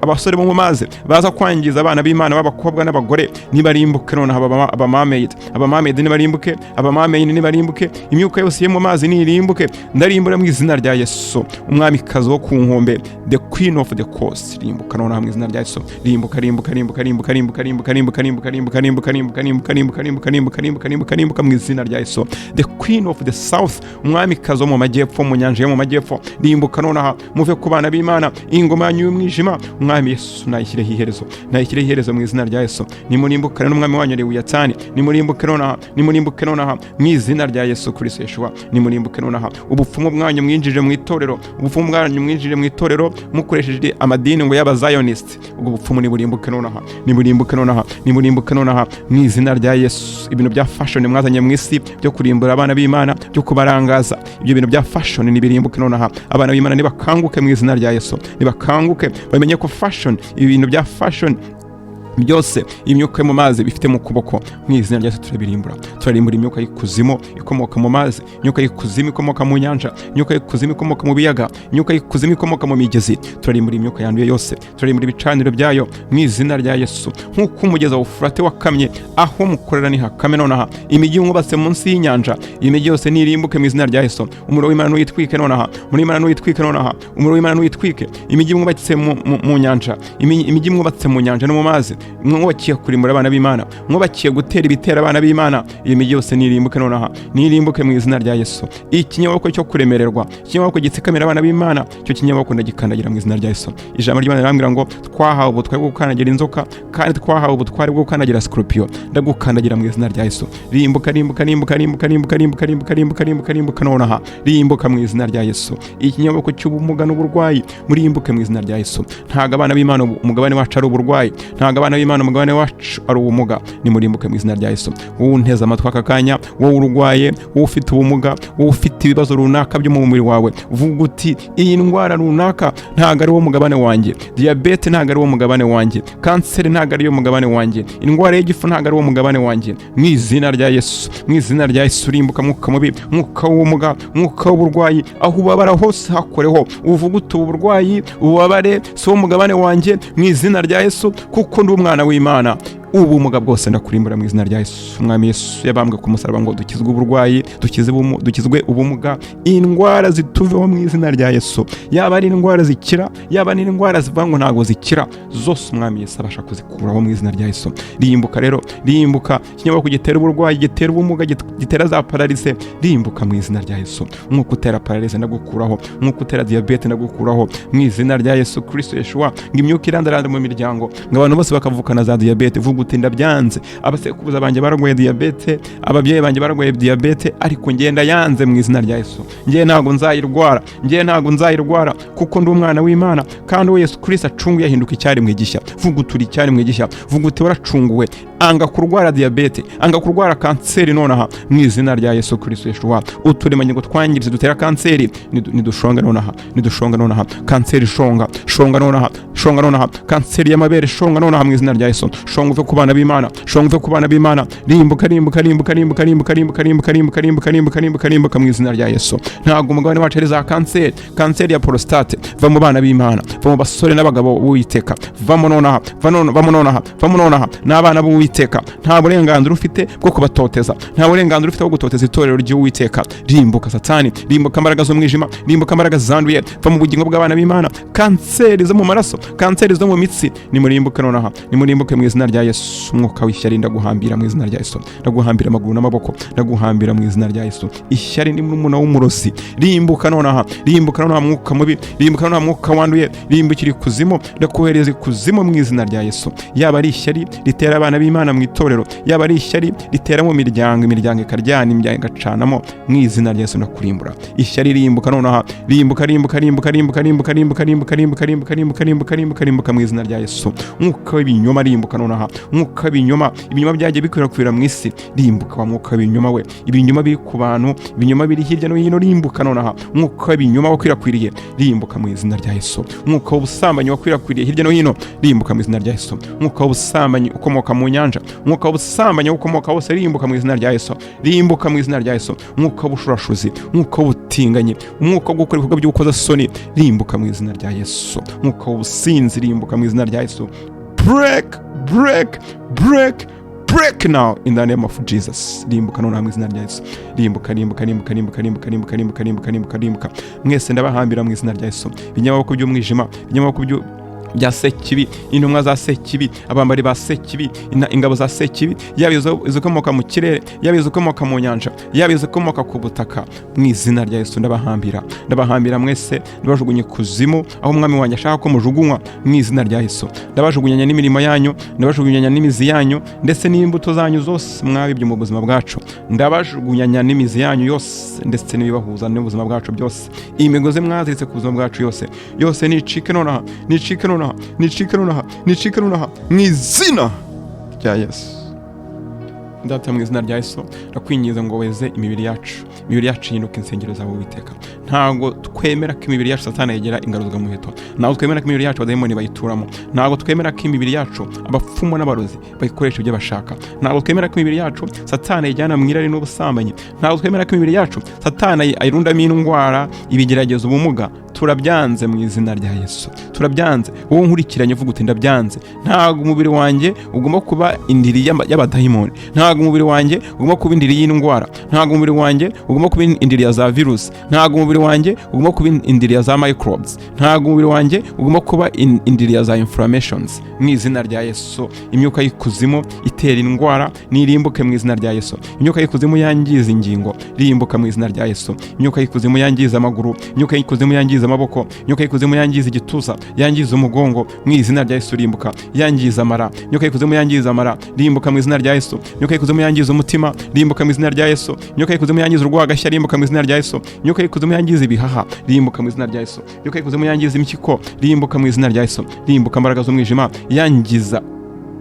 abasore bo mu mazi baza kwangiza abana b'Imana b'abakobwa n'abagore, nibarimbuke nonaha. Abamermaid, abamermaid nibarimbuke, abamermaid nibarimbuke. Imyuka yose yo mu mazi nirimbuke. Ndarimbura mu izina rya Yesu. Umwamikazi wo ku nkombe, the queen of the coast, rimbuka nonaha mu izina rya Yesu. Rimbuka, rimbuka, rimbuka, rimbuka, rimbuka, rimbuka, rimbuka, rimbuka, rimbuka, rimbuka, rimbuka, rimbuka, rimbuka, rimbuka, rimbuka, rimbuka, rimbuka, rimbuka mu izina rya Yesu. The queen of the south, umwamikazi wo mu majyepfo, mu nyanja yo mu majyepfo, rimbuka nonaha, muve ku bana b'Imana. Ingoma yanyu y'umwijima, umwami Yesu nayishyireho iherezo, nayishyireho iherezo mu izina rya Yesu. Nimurimbukane n'umwami wanyu Lewiyatani, nimurimbuke nonaha, nimurimbuke nonaha mu izina rya Yesu Kristo Yeshua, nimurimbuke nonaha. Ubupfumu bwanyu mwinjije mu itorero, ubupfumu bwanyu mwinjije mu itorero mukoresheje amadini ngo y'abazionist, ubwo bupfumu niburimbuke nonaha, niburimbuke nonaha, niburimbuke nonaha mu izina rya Yesu. Ibintu bya fashion mwazanye mu isi byo kurimbura abana b'Imana, byo kubarangaza, ibyo bintu bya fashion nibirimbuke nonaha. Abana b'Imana nibakanguke mu izina rya Yesu, nibakanguke bamenye ko fashion, ibintu bya fashion byose imyuka yo mu mazi bifite mu kuboko. Mu izina rya Yesu turabirimbura. Turarimbura imyuka y'ikuzimu ikomoka mu mazi, imyuka y'ikuzimu ikomoka mu nyanja, imyuka y'ikuzimu ikomoka mu biyaga, imyuka y'ikuzimu ikomoka mu migezi. Turarimbura imyuka yanduye yose, turarimbura ibicaniro byayo mu izina rya Yesu. Nk'uko umugezi wa Ufurate wakamye, aho mukorera nihakame nonaha. Imijyi mwubatse munsi y'inyanja, iyi mijyi yose nirimbuke mu izina rya Yesu. Umuriro w'Imana nuyitwike nonaha, umuriro w'Imana nuyitwike nonaha, umuriro w'Imana nuyitwike. Imijyi mwubatse mu nyanja, imijyi mwubatse mu nyanja no mu mazi, mwubakiye kurimbura abana b'Imana, mwubakiye gutera ibitera abana b'Imana, iyi mijyi yose nirimbuke nonaha, nirimbuke mu izina rya Yesu. Ikinyaboko cyo kuremererwa, ikinyaboko gitsikamira abana b'Imana, icyo kinyaboko ndagikandagira mu izina rya Yesu. Ijambo ry'Imana rirambwira ngo twahawe ubutware bwo gukandagira inzoka, kandi twahawe ubutware bwo gukandagira scorpion. Ndagukandagira mu izina rya Yesu. Rimbuka, rimbuka, rimbuka, rimbuka, rimbuka, rimbuka, rimbuka, rimbuka, rimbuka, rimbuka nonaha, rimbuka mu izina rya Yesu. Ikinyaboko cy'ubumuga n'uburwayi, murimbuke mu izina rya Yesu. Ntabwo abana b'Imana umugabane wacu ari uburwayi, ntabwo abana b'Imana umugabane wacu ari ubumuga. Nimurimbuke mu izina rya Yesu. Wowe unteze amatwi aka kanya, wowe urwaye, wowe ufite ubumuga, wowe ufite ibibazo runaka byo mu mubiri wawe, vuga uti iyi ndwara runaka ntabwo ari wo mugabane wanjye, diyabete ntabwo ari wo mugabane wanjye, kanseri ntabwo ari yo mugabane wanjye, indwara y'igifu ntabwo ari wo mugabane wanjye. Mu izina rya Yesu, mu izina rya Yesu, rimbuka mwuka mubi, mwuka w'ubumuga, mwuka w'uburwayi. Aho ubabara hose hakoreho, uvuga uti ubu burwayi, ububabare si wo mugabane wanjye mu izina rya Yesu, kuko ndi umwana w'Imana. Ubumuga bwose ndakurimbura mu izina rya Yesu. Umwami Yesu yabambwe ku musaraba ngo dukizwe uburwayi, dukizwe ubumuga, indwara zituveho mu izina rya Yesu. Yaba ari indwara zikira, yaba ari indwara zivuga ngo ntabwo zikira, zose Umwami Yesu abasha kuzikuraho mu izina rya Yesu. Rimbuka rero, rimbuka ikinyaboko gitera uburwayi, gitera ubumuga, gitera za paralysie, rimbuka mu izina rya Yesu. Umwuka utera paralysie ndagukuraho, umwuka utera diyabete ndagukuraho mu izina rya Yesu Kristo Yeshua. Ngo imyuka irandaranda mu miryango, ngo abantu bose bakavukana za diyabete, vuga uti: "Ndabyanze. Abasekuruza banjye barwaye diyabete, ababyeyi banjye barwaye diyabete, ariko ngenda yanze mu izina rya Yesu. Ngewe ntabwo nzayirwara, ngewe ntabwo nzayirwara, kuko ndi umwana w'Imana, kandi uwo Yesu Kristo acunguye ahinduka icyaremwe gishya." Vuga uti: "Uri icyaremwe gishya." Vuga uti: "Waracunguwe." Anga kurwara diyabete, anga kurwara kanseri nonaha mu izina rya Yesu Kristo Yeshua. Uturemangingo twangiritse dutera kanseri nidushonga nonaha, nidushonga nonaha. Kanseri shonga, shonga nonaha, shonga nonaha. Kanseri y'amabere shonga nonaha mu izina rya Yesu. Shonga uve ku bana b'Imana, shonga uve ku bana b'Imana. Rimbuka, rimbuka, rimbuka, rimbuka, rimbuka, rimbuka, rimbuka, rimbuka, rimbuka, rimbuka, rimbuka, rimbuka mu izina rya Yesu. Ntabwo umugabane wacu ari za kanseri. Kanseri ya prostate, va mu bana b'Imana, va mu basore n'abagabo b'Uwiteka. Vamo nonaha, vamo nonaha, vamo nonaha. N'abana b'Uwiteka nta burenganzira ufite bwo kubatoteza, nta burenganzira ufite bwo gutoteza itorero ry'Uwiteka. Rimbuka Satani, rimbuka imbaraga z'umwijima, rimbuka imbaraga zanduye, va mu bugingo bw'abana b'Imana. Kanseri zo mu maraso, kanseri zo mu mitsi, nimurimbuke nonaha, nimurimbuke mu izina rya Yesu. Umwuka w'ishyari ndaguhambira mu izina rya Yesu, ndaguhambira amaguru n'amaboko, ndaguhambira mu izina rya Yesu. Ishyari ni murumuna w'umurozi. Rimbuka nonaha, rimbuka nonaha, mwuka mubi, rimbuka nonaha, mwuka wanduye, rimbukira ikuzimu, ndakohereza ikuzimu mu izina rya Yesu. Yaba ari ishyari ritera abana b'Imana mu itorero, yaba ari ishyari ritera mu miryango, imiryango ikaryana, imiryango igacanamo, mu izina rya Yesu ndakurimbura. Ishyari rimbuka nonaha, rimbuka, rimbuka, rimbuka, rimbuka, rimbuka, rimbuka, rimbuka, rimbuka, rimbuka, rimbuka, rimbuka, rimbuka, rimbuka mu izina rya Yesu. Umwuka w'ibinyoma rimbuka nonaha. Umwuka w'ibinyoma, ibinyoma byagiye bikwirakwira mu isi, rimbuka wa mwuka w'ibinyoma we. Ibinyoma biri ku bantu, ibinyoma biri hirya no hino, rimbuka nonaha. Umwuka w'ibinyoma wakwirakwiriye, rimbuka mu izina rya Yesu. Umwuka w'ubusambanyi wakwirakwiriye hirya no hino, rimbuka mu izina rya Yesu. Umwuka w'ubusambanyi ukomoka mu nyanja, umwuka w'ubusambanyi ukomoka hose, rimbuka mu izina rya Yesu, rimbuka mu izina rya Yesu. Umwuka w'ubushurashuzi, umwuka w'ubutinganyi, umwuka wo gukora ibikorwa by'ubukozasoni, rimbuka mu izina rya Yesu. Umwuka w'ubusinzi, rimbuka mu izina rya Yesu. Break, break, break, break now in the name of Jesus. Rimbuka nonaha mu izina rya Yesu. Rimbuka, rimbuka, rimbuka, rimbuka, rimbuka, rimbuka, rimbuka, rimbuka, rimbuka, rimbuka. Mwese ndabahambira mu izina rya Yesu. Ibinyamaboko by'umwijima, ibinyamaboko bya Sekibi, intumwa za Sekibi, abambari ba Sekibi, ingabo za Sekibi, yaba izikomoka mu kirere, yaba izikomoka mu nyanja, yaba izikomoka ku butaka, mu izina rya Yesu ndabahambira, ndabahambira mwese, ndabajugunye ikuzimu aho Umwami wanjye ashaka ko mujugunywa mu izina rya Yesu. Ndabajugunyanya n'imirimo yanyu, ndabajugunyanya n'imizi yanyu, ndetse n'imbuto zanyu zose mwabibye mu buzima bwacu. Ndabajugunyanya n'imizi yanyu yose, ndetse n'ibibahuza n'ubuzima bwacu byose. Imigozi mwaziritse ku buzima bwacu yose yose nicike nonaha, nicike nonaha, nicike nonaha, nicike nonaha mu izina rya Yesu. Data, mu izina rya Yesu ndakwinginze ngo weze imibiri yacu, imibiri yacu ihinduke insengero zawe Uwiteka. Ntabwo twemera ko imibiri yacu Satani yegera ingaruzwamuheto, ntabwo twemera ko imibiri yacu abadayimoni bayituramo, ntabwo twemera ko imibiri yacu abapfumu n'abarozi bayikoresha ibyo bashaka, ntabwo twemera ko imibiri yacu Satani ayijyana mu irari n'ubusambanyi, ntabwo twemera ko imibiri yacu Satani ayirundamo indwara, ibigeragezo, ubumuga. Turabyanze mu izina rya Yesu, turabyanze. Wowe nkurikiranye, uvuga uti: "Ndabyanze. Ntabwo umubiri wanjye ugomba kuba indiri y'abadayimoni, ntabwo umubiri wanjye ugomba kuba indiri y'indwara, ntabwo umubiri wanjye ugomba kuba indiri ya za virusi, ntabwo umubiri wanjye ugomba kuba indiri ya za microbes, ntabwo umubiri wanjye ugomba kuba indiri ya za inflammations." Mu izina rya Yesu, imyuka y'ikuzimu itera indwara nirimbuke mu izina rya Yesu. Imyuka y'ikuzimu yangiza ingingo, rimbuka mu izina rya Yesu. Imyuka y'ikuzimu yangiza amaguru, imyuka y'ikuzimu yangiza amaboko, imyuka y'ikuzimu yangiza igituza, yangiza umugongo, mu izina rya Yesu rimbuka. Yangiza amara, imyuka y'ikuzimu yangiza amara, rimbuka mu izina rya Yesu. Imyuka y'ikuzimu yangiza umutima, rimbuka mu izina rya Yesu. Imyuka y'ikuzimu yangiza urwagashya, rimbuka mu izina rya Yesu. Imyuka y'ikuzimu yangiza ibihaha, rimbuka mu izina rya Yesu. Imyuka y'ikuzimu yangiza impyiko, rimbuka mu izina rya Yesu. Rimbuka imbaraga z'umwijima yangiza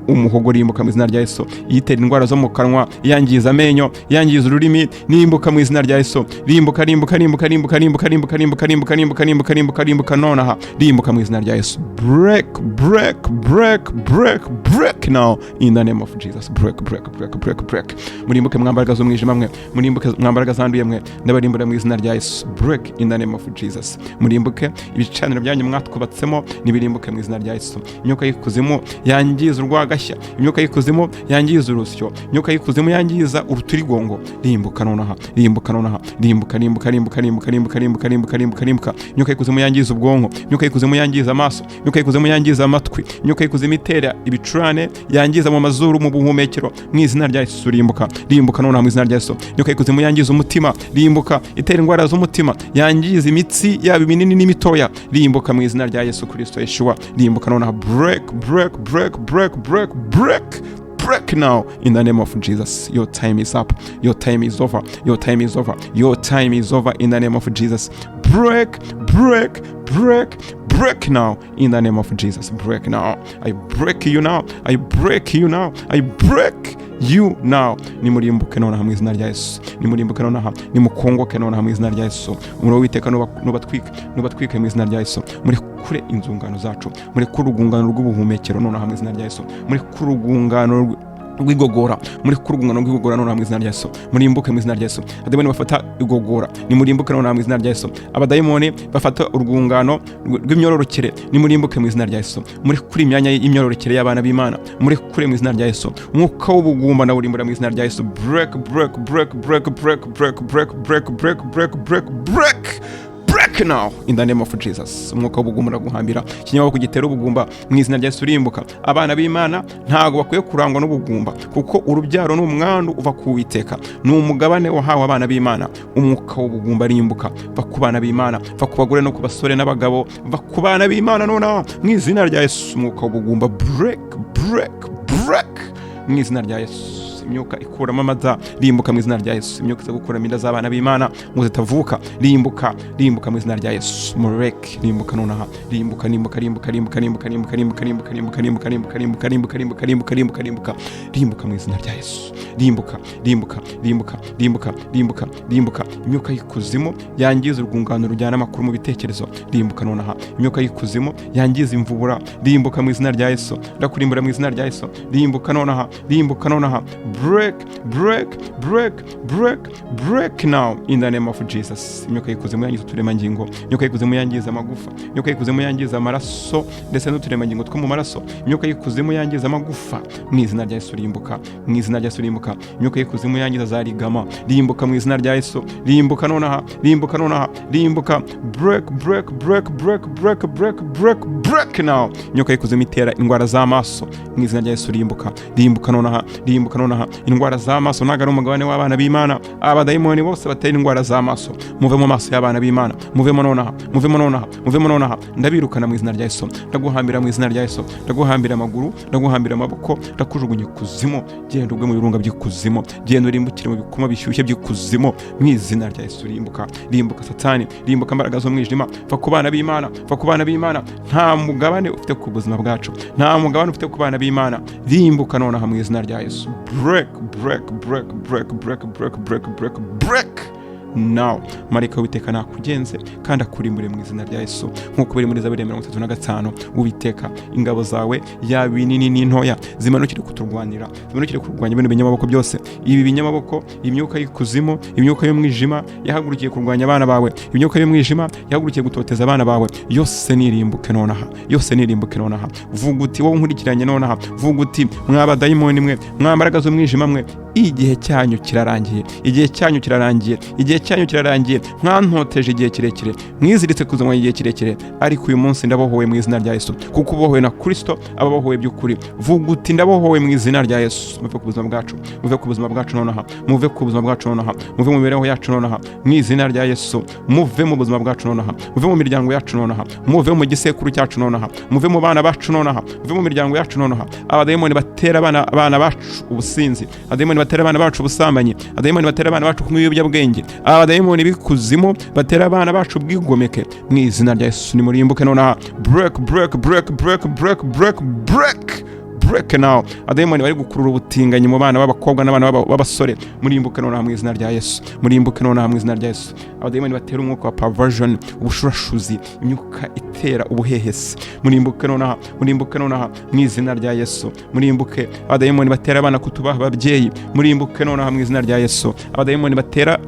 umuhogo, rimbuka mu izina rya Yesu. Iyitera indwara zo mu kanwa, yangiza amenyo, yangiza ururimi, rimbuka mu izina rya Yesu. Rimbuka, rimbuka, rimbuka, rimbuka, rimbuka, rimbuka, rimbuka, rimbuka, rimbuka, rimbuka, rimbuka, rimbuka nonaha, rimbuka mu izina rya Yesu. Break, break, break, break, break now in the name of Jesus. Break, break, break, break, break. Murimbuke mwambaraga z'umwijima mwe, murimbuke mwambaraga zanduye mwe, ndabarimbura mu izina rya Yesu. Break in the name of Jesus. Murimbuke, ibicaniro byanyu mwatwubatsemo nibirimbuke mu izina rya Yesu. Imyuka y'ikuzimu yangiza urwagashya. Urwagashya, imyuka y'ikuzimu yangiza urusyo, imyuka y'ikuzimu yangiza urutirigongo, rimbuka nonaha, rimbuka nonaha, rimbuka, rimbuka, rimbuka, rimbuka, rimbuka, rimbuka, rimbuka, rimbuka, rimbuka. Imyuka y'ikuzimu yangiza ubwonko, imyuka y'ikuzimu yangiza amaso, imyuka y'ikuzimu yangiza amatwi, imyuka y'ikuzimu itera ibicurane, yangiza mu mazuru, mu buhumekero, mu izina rya Yesu rimbuka, rimbuka nonaha mu izina rya Yesu. Imyuka y'ikuzimu yangiza umutima, rimbuka, itera indwara z'umutima, yangiza imitsi yaba iminini n'imitoya, rimbuka mu izina rya Yesu Kristo Yeshua, rimbuka nonaha. Break, break, break, break, break, break, break now in the name of Jesus. Your time is up. Your time is over. Your time is over. Your time is over in the name of Jesus. Break, break, break, break now in the name of Jesus. Break now. I break you now. I break you now. I break you now. Nimurimbuke nonaha mu izina rya Yesu. Nimurimbuke nonaha. Nimukongoke nonaha mu izina rya Yesu. Umuriro w'Uwiteka nubatwike, nubatwike mu izina rya Yesu. Murekure inzungano zacu, murekure urwungano rw'ubuhumekero nonaha mu izina rya Yesu, murekure urwungano rw'igogora, murekure urwungano rw'igogora nonaha mu izina rya Yesu. Murimbuke mu izina rya Yesu. Abadayimoni bafata igogora, nimurimbuke nonaha mu izina rya Yesu. Abadayimoni bafata urwungano rw'imyororokere, nimurimbuke mu izina rya Yesu. Murekure imyanya y'imyororokere y'abana b'Imana, murekure mu izina rya Yesu. Umwuka w'ubugumba ndawurimbura mu izina rya Yesu. Break, break, break, break, break, break, break, break, break, break, break, break, break now in the name of Jesus. Umwuka w'ubugumba uraguhambira, ikinyamaboko gitera ubugumba, mu izina rya Yesu urimbuka. Abana b'Imana ntabwo bakwiye kurangwa n'ubugumba, kuko urubyaro ni umwandu uva ku Witeka, ni umugabane wahawe abana b'Imana. Umwuka w'ubugumba, rimbuka, va ku bana b'Imana, va ku bagore no ku basore n'abagabo, va ku bana b'Imana nonaha mu izina rya Yesu. Umwuka w'ubugumba, break, break, break mu izina rya Yesu. Imyuka ikuramo amada, rimbuka mu izina rya Yesu. Imyuka iza gukuramo inda z'abana b'Imana ngo zitavuka, rimbuka, rimbuka mu izina rya Yesu. Mureke, rimbuka nonaha, rimbuka, rimbuka, rimbuka, rimbuka, rimbuka, rimbuka, rimbuka, rimbuka, rimbuka, rimbuka, rimbuka, rimbuka, rimbuka, rimbuka, rimbuka, rimbuka, rimbuka, rimbuka mu izina rya Yesu. Rimbuka, rimbuka, rimbuka, rimbuka, rimbuka, rimbuka. Imyuka y'ikuzimu yangiza urwungano rujyana amakuru mu bitekerezo, rimbuka nonaha. Imyuka y'ikuzimu yangiza imvubura, rimbuka mu izina rya Yesu. Ndakurimbura mu izina rya Yesu. Rimbuka nonaha, rimbuka nonaha. Break, break, break, break, break now in the name of Jesus. Imyuka y'ikuzimu yangiza uturemangingo, imyuka y'ikuzimu yangiza amagufa, imyuka y'ikuzimu yangiza amaraso ndetse n'uturemangingo two mu maraso, imyuka y'ikuzimu yangiza amagufa, mu izina rya Yesu rimbuka, mu izina rya Yesu rimbuka. Imyuka y'ikuzimu yangiza za ligament, rimbuka mu izina rya Yesu. Rimbuka nonaha, rimbuka nonaha, rimbuka. Break, break, break, break, break, break, break, break now. Imyuka y'ikuzimu itera indwara z'amaso, mu izina rya Yesu rimbuka, rimbuka nonaha, rimbuka nonaha. Indwara z'amaso ntabwo ari umugabane w'abana b'Imana. Abadayimoni bose batera indwara z'amaso, muve mu maso y'abana b'Imana, muvemo nonaha, muvemo nonaha, muvemo nonaha. Ndabirukana mu izina rya Yesu. Ndaguhambira mu izina rya Yesu. Ndaguhambira amaguru, ndaguhambira amaboko, ndakujugunya ikuzimu. Genda ugwe mu birunga by'ikuzimu, genda urimbukire mu bikoma bishyushye by'ikuzimu mu izina rya Yesu. Rimbuka, rimbuka Satani, rimbuka imbaraga z'umwijima, va ku bana b'Imana, va ku bana b'Imana. Nta mugabane ufite ku buzima bwacu, nta mugabane ufite ku bana b'Imana. Rimbuka nonaha mu izina rya Yesu. Break, break, break, break, break, break, break, break, break now. Marayika w'Uwiteka nakugenze kandi akurimbure mu izina rya Yesu, nk'uko biri muri Zaburi ya 35. Uwiteka, ingabo zawe, yaba inini n'intoya, zimanukire kuturwanira, zimanukire kurwanya bino binyamaboko byose, ibi binyamaboko, imyuka y'ikuzimu, imyuka y'umwijima yahagurukiye kurwanya abana bawe, imyuka y'umwijima yahagurukiye gutoteza abana bawe, yose nirimbuke nonaha, yose nirimbuke nonaha. Vuga uti, wowe nkurikiranye nonaha, vuga uti: "Mwa badayimoni mwe, mwa mbaraga z'umwijima mwe, igihe cyanyu kirarangiye, igihe cyanyu kirarangiye, igihe cyanyu kirarangiye. Mwantoteje igihe kirekire, mwiziritse kuzanywa igihe kirekire, ariko uyu munsi ndabohowe mu izina rya Yesu." Kuko ubohowe na Kristo aba abohowe by'ukuri. Vuga uti: "Ndabohowe mu izina rya Yesu." Muve ku buzima bwacu, muve ku buzima bwacu nonaha, muve ku buzima bwacu nonaha, muve mu mibereho yacu nonaha mu izina rya Yesu. Muve mu buzima bwacu nonaha, muve mu miryango yacu nonaha, muve mu gisekuru cyacu nonaha, muve mu bana bacu nonaha, muve mu miryango yacu nonaha. Abadayimoni batera abana bacu ubusinzi, abadayimoni batera abana bacu ubusambanyi, abadayimoni batera abana bacu kunywa ibiyobyabwenge, abadayimoni b'ikuzimu batera abana bacu ubwigomeke, mu izina rya Yesu nimurimbuke nonaha. Break, break, break, break, break, break, break, break now. Abadayimoni bari gukurura ubutinganyi mu bana b'abakobwa n'abana b'abasore, murimbuke nonaha mu izina rya Yesu, murimbuke nonaha mu izina rya Yesu. Abadayimoni batera umwuka wa perversion, ubushurashuzi, imyuka itera ubuhehesi, murimbuke nonaha, murimbuke nonaha mu izina rya Yesu, murimbuke. Abadayimoni batera abana kutubaha ababyeyi, murimbuke nonaha mu izina rya Yesu. Abadayimoni batera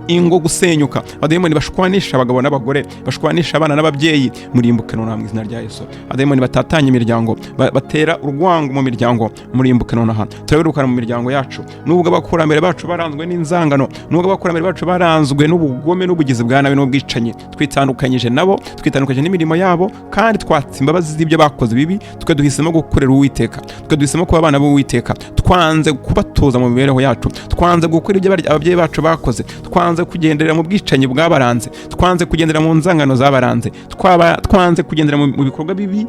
ingo gusenyuka, abadayimoni bashwanisha abagabo n'abagore, bashwanisha abana n'ababyeyi, murimbuke nonaha mu izina rya Yesu. Abadayimoni batatanya imiryango, batera urwango mu miryango, murimbuke nonaha. Turabirukana mu miryango yacu. Nubwo abakurambere bacu baranzwe n'inzangano, nubwo abakurambere bacu baranzwe n'ubugome n'ubugizi bwa nabi n'ubwicanyi, twitandukanyije nabo, twitandukanyije n'imirimo yabo, kandi twatse imbabazi z'ibyo bakoze bibi. Twe duhisemo gukorera Uwiteka, twe duhisemo kuba abana b'Uwiteka. Twanze kubatoza mu mibereho yacu, twanze gukora ibyo ababyeyi bacu bakoze, twanze kugendera mu bwicanyi bwabaranze, twanze kugendera mu nzangano zabaranze, twanze kugendera mu bikorwa bibi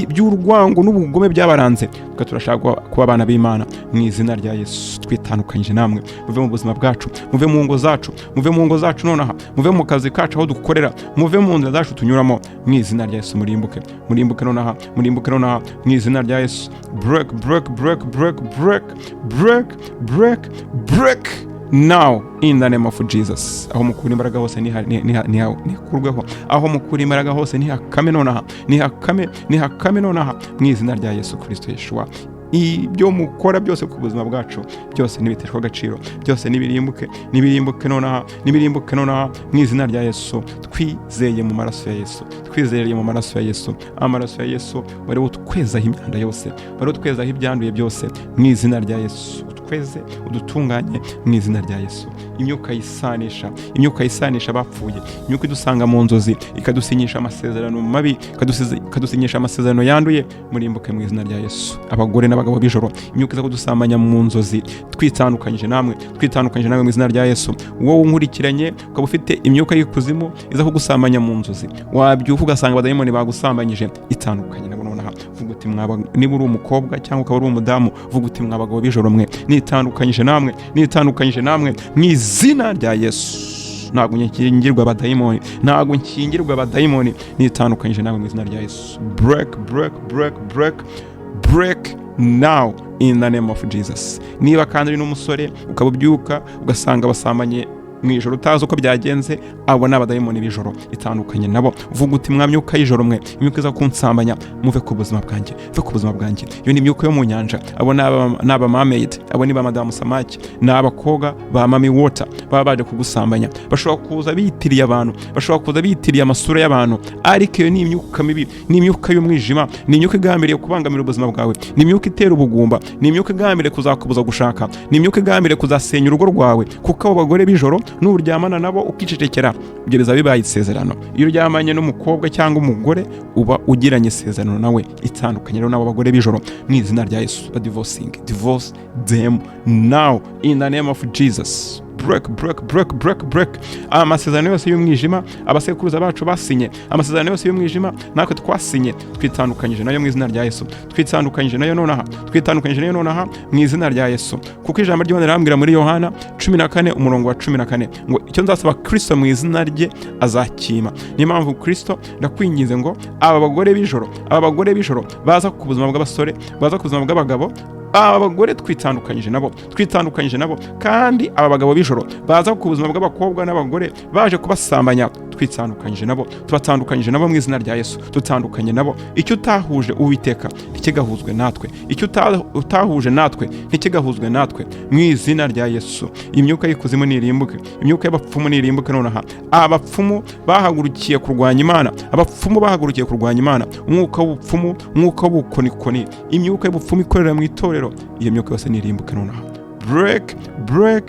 by'urwango n'ubugome byabaranze. Twe turashaka kuba abana b'Imana. Mu izina rya Yesu twitandukanyije namwe. Muve mu buzima bwacu, muve mu ngo zacu, muve mu ngo zacu nonaha, muve mu kazi kacu aho dukorera, muve mu nzira zacu tunyuramo. Mu izina rya Yesu murimbuke, murimbuke nonaha, murimbuke nonaha mu izina rya Yesu. Break, break, break, break, break, break, break, break now in the name of Jesus. Aho mukura imbaraga hose nihakurweho, aho mukura imbaraga hose nihakame nonaha, nihakame, nihakame nonaha mu izina rya Yesu Kristo Yeshua. Ibyo mukora byose ku buzima bwacu byose nibiteshwa agaciro, byose nibirimbuke, nibirimbuke nonaha, nibirimbuke nonaha mu izina rya Yesu. Twizeye mu maraso ya Yesu, twizeye mu maraso ya Yesu. Amaraso ya Yesu wari utwezaho imyanda yose, wari utwezaho ibyanduye byose. Mu izina rya Yesu utweze, udutunganye mu izina rya Yesu. Imyuka yisanisha, imyuka yisanisha abapfuye, imyuka idusanga mu nzozi ikadusinyisha amasezerano mabi, ikadusinyisha amasezerano yanduye, murimbuke mu izina rya Yesu. Abagore n'abagabo b'ijoro, imyuka iza kudusambanya mu nzozi, twitandukanyije namwe, twitandukanyije namwe mu izina rya Yesu. Wowe unkurikiranye ukaba ufite imyuka y'ikuzimu iza kugusambanya mu nzozi, wabyuka ugasanga abadayimoni bagusambanyije, itandukanye nabo nonaha. Vuga uti niba uri umukobwa cyangwa ukaba uri umudamu, vuga uti: "Mwa bagabo b'ijoro mwe, nitandukanyije namwe, nitandukanyije namwe mu izina rya Yesu. Ntabwo nkingirwa abadayimoni, ntabwo nkingirwa abadayimoni, nitandukanyije namwe mu izina rya Yesu." Break, break, break, break, break now in the name of Jesus. Niba kandi uri n'umusore ukaba ubyuka ugasanga basambanye mu ijoro utazi uko byagenze, abo ni abadayimoni b'ijoro, itandukanye nabo. Vuga uti: "Mwa myuka y'ijoro mwe, imyuka iza kunsambanya, muve ku buzima bwanjye, muve ku buzima bwanjye." Iyo ni imyuka yo mu nyanja. Abo ni aba mermaid, abo ni ba madamu samaki, ni abakobwa ba mami water baba baje kugusambanya. Bashobora kuza bitiriye abantu, bashobora kuza bitiriye amasura y'abantu, ariko iyo ni imyuka mibi, ni imyuka y'umwijima, ni imyuka igambiriye kubangamira ubuzima bwawe, ni imyuka itera ubugumba, ni imyuka igambiriye kuzakubuza gushaka, ni imyuka igambiriye kuzasenya urugo rwawe. Kuko abo bagore b'ijoro nuryamana nabo ukicecekera, ibyo bizaba bibaye isezerano. Iyo uryamanye n'umukobwa cyangwa umugore uba ugiranye isezerano nawe. Itandukanye rero n'abo bagore b'ijoro mu izina rya Yesu. Divorcing, divorce them now in the name of Jesus. Break, break, break, break, break amasezerano yose y'umwijima abasekuruza bacu basinye, amasezerano yose y'umwijima natwe twasinye, twitandukanyije nayo mu izina rya Yesu. Twitandukanyije nayo nonaha, twitandukanyije nayo nonaha mu izina rya Yesu. Kuko ijambo ry'Imana rirambwira muri Yohana 14 umurongo wa 14 ngo: "Icyo nzasaba Kristo mu izina rye azakima." Niyo mpamvu Kristo ndakwinginze ngo aba bagore b'ijoro, aba bagore b'ijoro baza ku buzima bw'abasore, baza ku buzima bw'abagabo, aba bagore twitandukanyije nabo, twitandukanyije nabo. Kandi aba bagabo b'ijoro baza ku buzima bw'abakobwa n'abagore baje kubasambanya, twitandukanyije nabo, tubatandukanyije nabo mu izina rya Yesu. Dutandukanye nabo. Icyo utahuje Uwiteka ntikigahuzwe natwe, icyo utahuje natwe ntikigahuzwe natwe mu izina rya Yesu. Imyuka y'ikuzimu nirimbuke, imyuka y'abapfumu nirimbuke nonaha. Abapfumu bahagurukiye kurwanya Imana, abapfumu bahagurukiye kurwanya Imana, umwuka w'ubupfumu, umwuka w'ubukonikoni, imyuka y'ubupfumu ikorera mu itorero, iyo myuka yose nirimbuke nonaha. Break, break,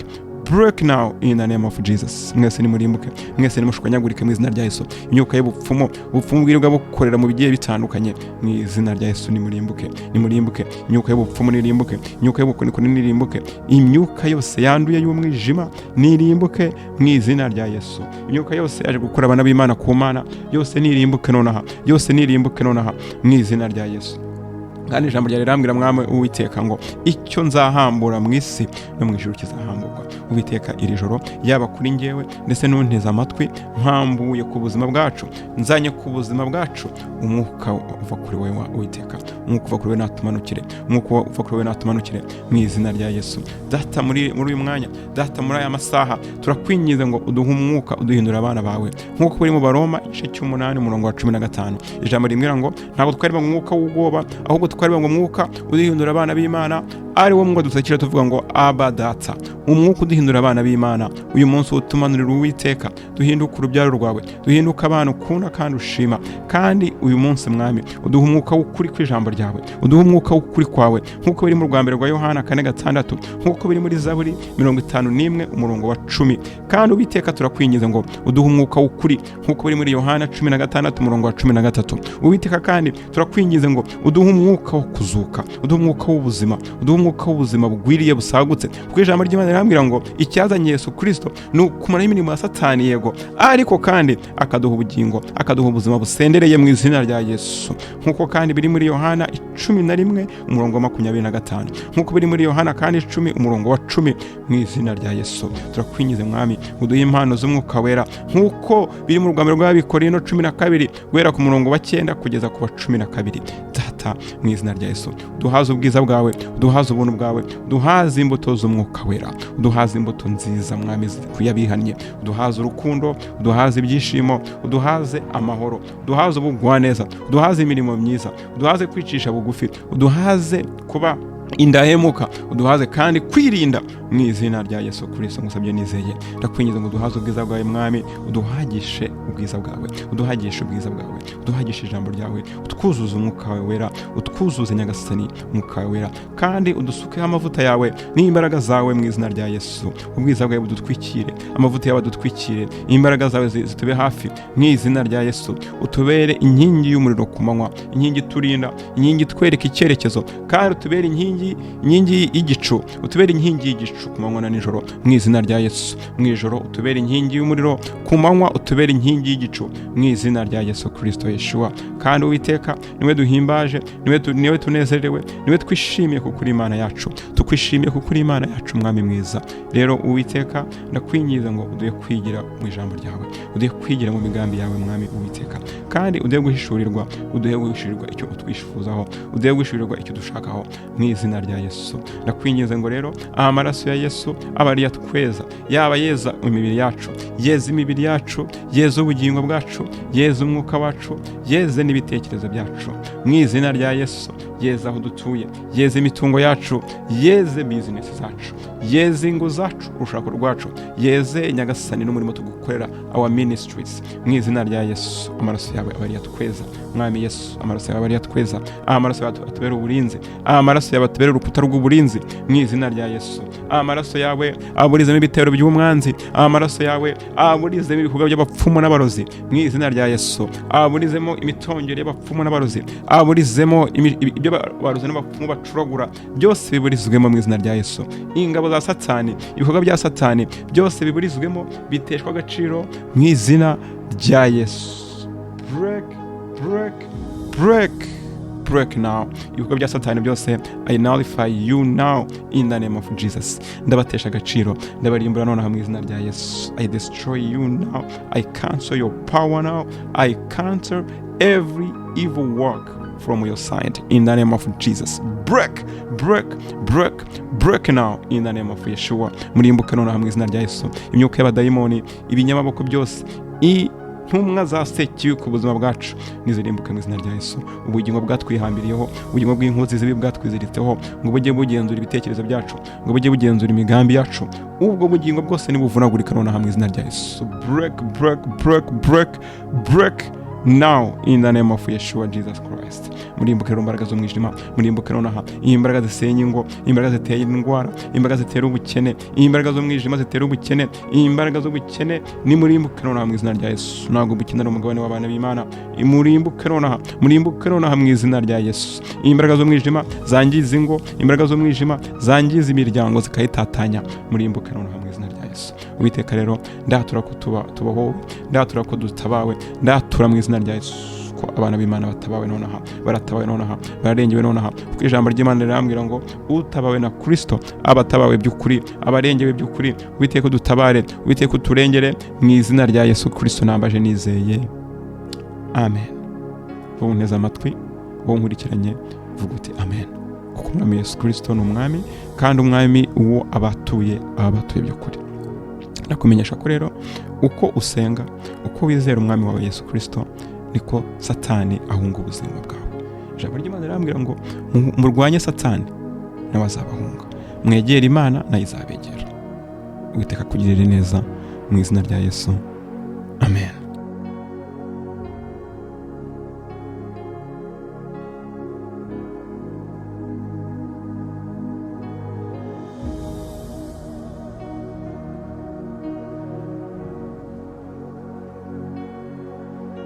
break now in the name of Jesus. Mwese nimurimbuke, mwese nimushwanyagurike mu izina rya Yesu. Imyuka y'ubupfumu, ubupfumu bwirirwa bukorera mu bigiye bitandukanye, mu izina rya Yesu nimurimbuke, nimurimbuke. Imyuka y'ubupfumu nirimbuke, imyuka y'ubukonikoni nirimbuke, imyuka yose yanduye y'umwijima nirimbuke mu izina rya Yesu. Imyuka yose yaje gukora abana b'Imana ku Mana yose nirimbuke nonaha, yose nirimbuke nonaha mu izina rya Yesu. Kandi ijambo ryawe rirambwira, Mwami Uwiteka, ngo: "Icyo nzahambura mu isi no mu ijuru kizahamburwa." Uwiteka, iri joro, yaba kuri njyewe ndetse n'unteze amatwi, mpambuye ku buzima bwacu, nzanye ku buzima bwacu umwuka uva kuri wowe. Uwiteka, umwuka uva kuri wowe natumanukire, umwuka uva kuri wowe natumanukire mu izina rya Yesu. Data, muri uyu mwanya, Data, muri aya masaha, turakwinginze ngo uduhe umwuka uduhindura abana bawe, nk'uko buri mu Baroma igice cy'umunani umurongo wa 15, ijambo rimwe ngo: "Ntabwo twari mu mwuka w'ubwoba, ahubwo twari mu mwuka uduhindura abana b'Imana." Ari wo mwuka dutakira tuvuga ngo "Aba, Data", umwuka uduhindura abana b'Imana. Uyu munsi utumanurira, Uwiteka, duhinduke urubyaro rwawe, duhinduke abana ukunda kandi ushima. Kandi uyu munsi, Mwami, uduha umwuka w'ukuri kw'ijambo ryawe, uduha umwuka w'ukuri kwawe, nk'uko biri mu rwa mbere rwa Yohana 4:6, nk'uko biri muri Zaburi 51 umurongo wa 10. Kandi Uwiteka, turakwinginze ngo uduhe umwuka w'ukuri, nk'uko biri muri Yohana 16 umurongo wa 13. Uwiteka, kandi turakwinginze ngo uduhe umwuka wo kuzuka, uduhe umwuka w'ubuzima, uduhe umwuka w'ubuzima bugwiriye, busagutse, kuko ijambo ry'Imana rirambwira ngo icyazanye Yesu Kirisito ni ukumaraho imirimo ya Satani, yego, ariko kandi akaduha ubugingo, akaduha ubuzima busendereye mu izina rya Yesu, nk'uko kandi biri muri Yohana 11 umurongo wa 25, nk'uko biri muri Yohana kandi 10 umurongo wa 10. Mu izina rya Yesu turakwinginze, Mwami, uduhe impano z'Umwuka Wera, nk'uko biri mu rwambere rw'Abakorinto 12 guhera ku murongo wa 9 kugeza ku wa 12. Data, mu izina rya Yesu, duhaze ubwiza bwawe, duhaze ubuntu bwawe, duhaze imbuto z'Umwuka Wera, uduhaze imbuto nziza, Mwami, kuyabihannye, uduhaze urukundo, uduhaze ibyishimo, uduhaze amahoro, uduhaze ubugwaneza, uduhaze imirimo myiza, uduhaze kwicisha bugufi, uduhaze kuba indahemuka, uduhaze kandi kwirinda. Mu izina rya Yesu Kirisito ngusabye nizeye. Ndakwinginze ngo uduhaze ubwiza bwawe, Mwami, uduhagishe ubwiza bwawe, uduhagishe ubwiza bwawe, uduhagishe ijambo ryawe, utwuzuze Umwuka wawe Wera, utwuzuze, Nyagasani, Umwuka wawe Wera, kandi udusukeho amavuta yawe n'imbaraga zawe. Mu izina rya Yesu, ubwiza bwawe budutwikire, amavuta yawe adutwikire, imbaraga zawe zitube hafi. Mu izina rya Yesu, utubere inkingi y'umuriro ku manywa, inkingi iturinda, inkingi itwereka icyerekezo, kandi utubere inkingi y'igicu, utubere inkingi y'igicu ku manywa na nijoro. Mu izina rya Yesu, mu ijoro utubere inkingi y'umuriro, ku manywa utubere inkingi y'igicu, mu izina rya Yesu Kirisito Yeshua. Kandi Uwiteka, niwe duhimbaje, niwe tunezerewe, niwe twishimiye, kuko uri Imana yacu. Tukwishimiye kuko uri Imana yacu, Mwami mwiza. Rero Uwiteka, ndakwinginze ngo uduhe kwigira mu ijambo ryawe, uduhe kwigira mu migambi yawe, Mwami Uwiteka, kandi uduhe guhishurirwa icyo utwifuzaho, uduhe guhishurirwa icyo dushakaho. Mu izina rya Yesu ndakwinginze ngo rero aha amaraso ya Yesu aba ariyo atweza, yaba yeza imibiri yacu, yeza imibiri yacu, yeza ubugingo bwacu, yeza umwuka wacu, yeze n'ibitekerezo byacu. Mu izina rya Yesu, yeza aho dutuye, yeze imitungo yacu, yeze bizinesi zacu, yeze ingo zacu, urushako rwacu, yeze, Nyagasani, n'umurimo tugukorera, our ministries. Mu izina rya Yesu, amaraso yawe aba ariyo atweza. Mwami Yesu, amaraso yawe aba ariyo atweza. Amaraso yawe atubere uburinzi, amaraso yawe atubere urukuta rw'uburinzi. Mu izina rya Yesu, amaraso yawe aburizemo ibitero by'umwanzi, amaraso yawe aburizemo ibikorwa by'abapfumu n'abarozi. Mu izina rya Yesu, aburizemo imitongero y'abapfumu n'abarozi, aburizemo ibyo abarozi n'abapfumu bacuragura byose, biburizwemo mu izina rya Yesu. Ingabo za Satani, ibikorwa bya Satani byose biburizwemo, biteshwa agaciro mu izina rya Yesu. Break, break, break, break now. Ibikorwa bya Satani byose, I nullify you now in the name of Jesus. Ndabatesha agaciro, ndabarimbura nonaha mu izina rya Yesu. I destroy you now, I cancel your power now, I cancel every evil work from your side in the name of Jesus. Break, break, break, break now in the name of Yeshua. Murimbuke nonaha mu izina rya Yesu. Imyuka y'abadayimoni, ibinyamaboko byose, intumwa za Sekibi ku buzima bwacu, nizirimbuke mu izina rya Yesu. Ubugingo bwatwihambiriyeho, ubugingo bw'inkozi z'ibibi bwatwiziritseho ngo bujye bugenzura ibitekerezo byacu, ngo bujye bugenzura imigambi yacu, ubwo bugingo bwose nibuvunagurika nonaha mu izina rya Yesu. Break, break, break, break, break now in the name of Yeshua Jesus Christ. Murimbuke rero, imbaraga z'umwijima, murimbuke nonaha. Imbaraga zisenya ingo, imbaraga ziteye indwara, imbaraga zitera ubukene, imbaraga z'umwijima zitera ubukene, imbaraga z'ubukene, nimurimbuke nonaha mu izina rya Yesu. Ntabwo ubukene ari umugabane w'abana b'Imana. Murimbuke nonaha, murimbuke nonaha mu izina rya Yesu. Imbaraga z'umwijima zangiza ingo, imbaraga z'umwijima zangiza imiryango zikayitatanya, murimbuke nonaha mu izina rya Yesu. Uwiteka, rero ndatura ko tuba tubahowe, ndatura ko dutabawe, ndatura mu izina rya Yesu ko abana b'Imana batabawe nonaha, baratabawe nonaha, bararengewe nonaha, kuko ijambo ry'Imana rirambwira ngo utabawe na Kristo aba atabawe by'ukuri, abarengewe by'ukuri. Uwiteka, udutabare, Uwiteka, uturengere. Mu izina rya Yesu Kristo nambaje nizeye, amen. Wowe unteze amatwi, wowe nkurikiranye, vuga uti "Amen", kuko Umwami Yesu Kristo ni umwami, kandi umwami uwo abatuye aba batuye by'ukuri. Ndakumenyesha ko rero uko usenga, uko wizera Umwami wawe Yesu Kristo, niko Satani ahunga ubuzima bwawe. Ijambo ry'Imana rirambwira ngo murwanye Satani. Nawe azabahunga. Mwegere Imana, nayo izabegera. Uwiteka akugirire neza mu izina rya Yesu, amen.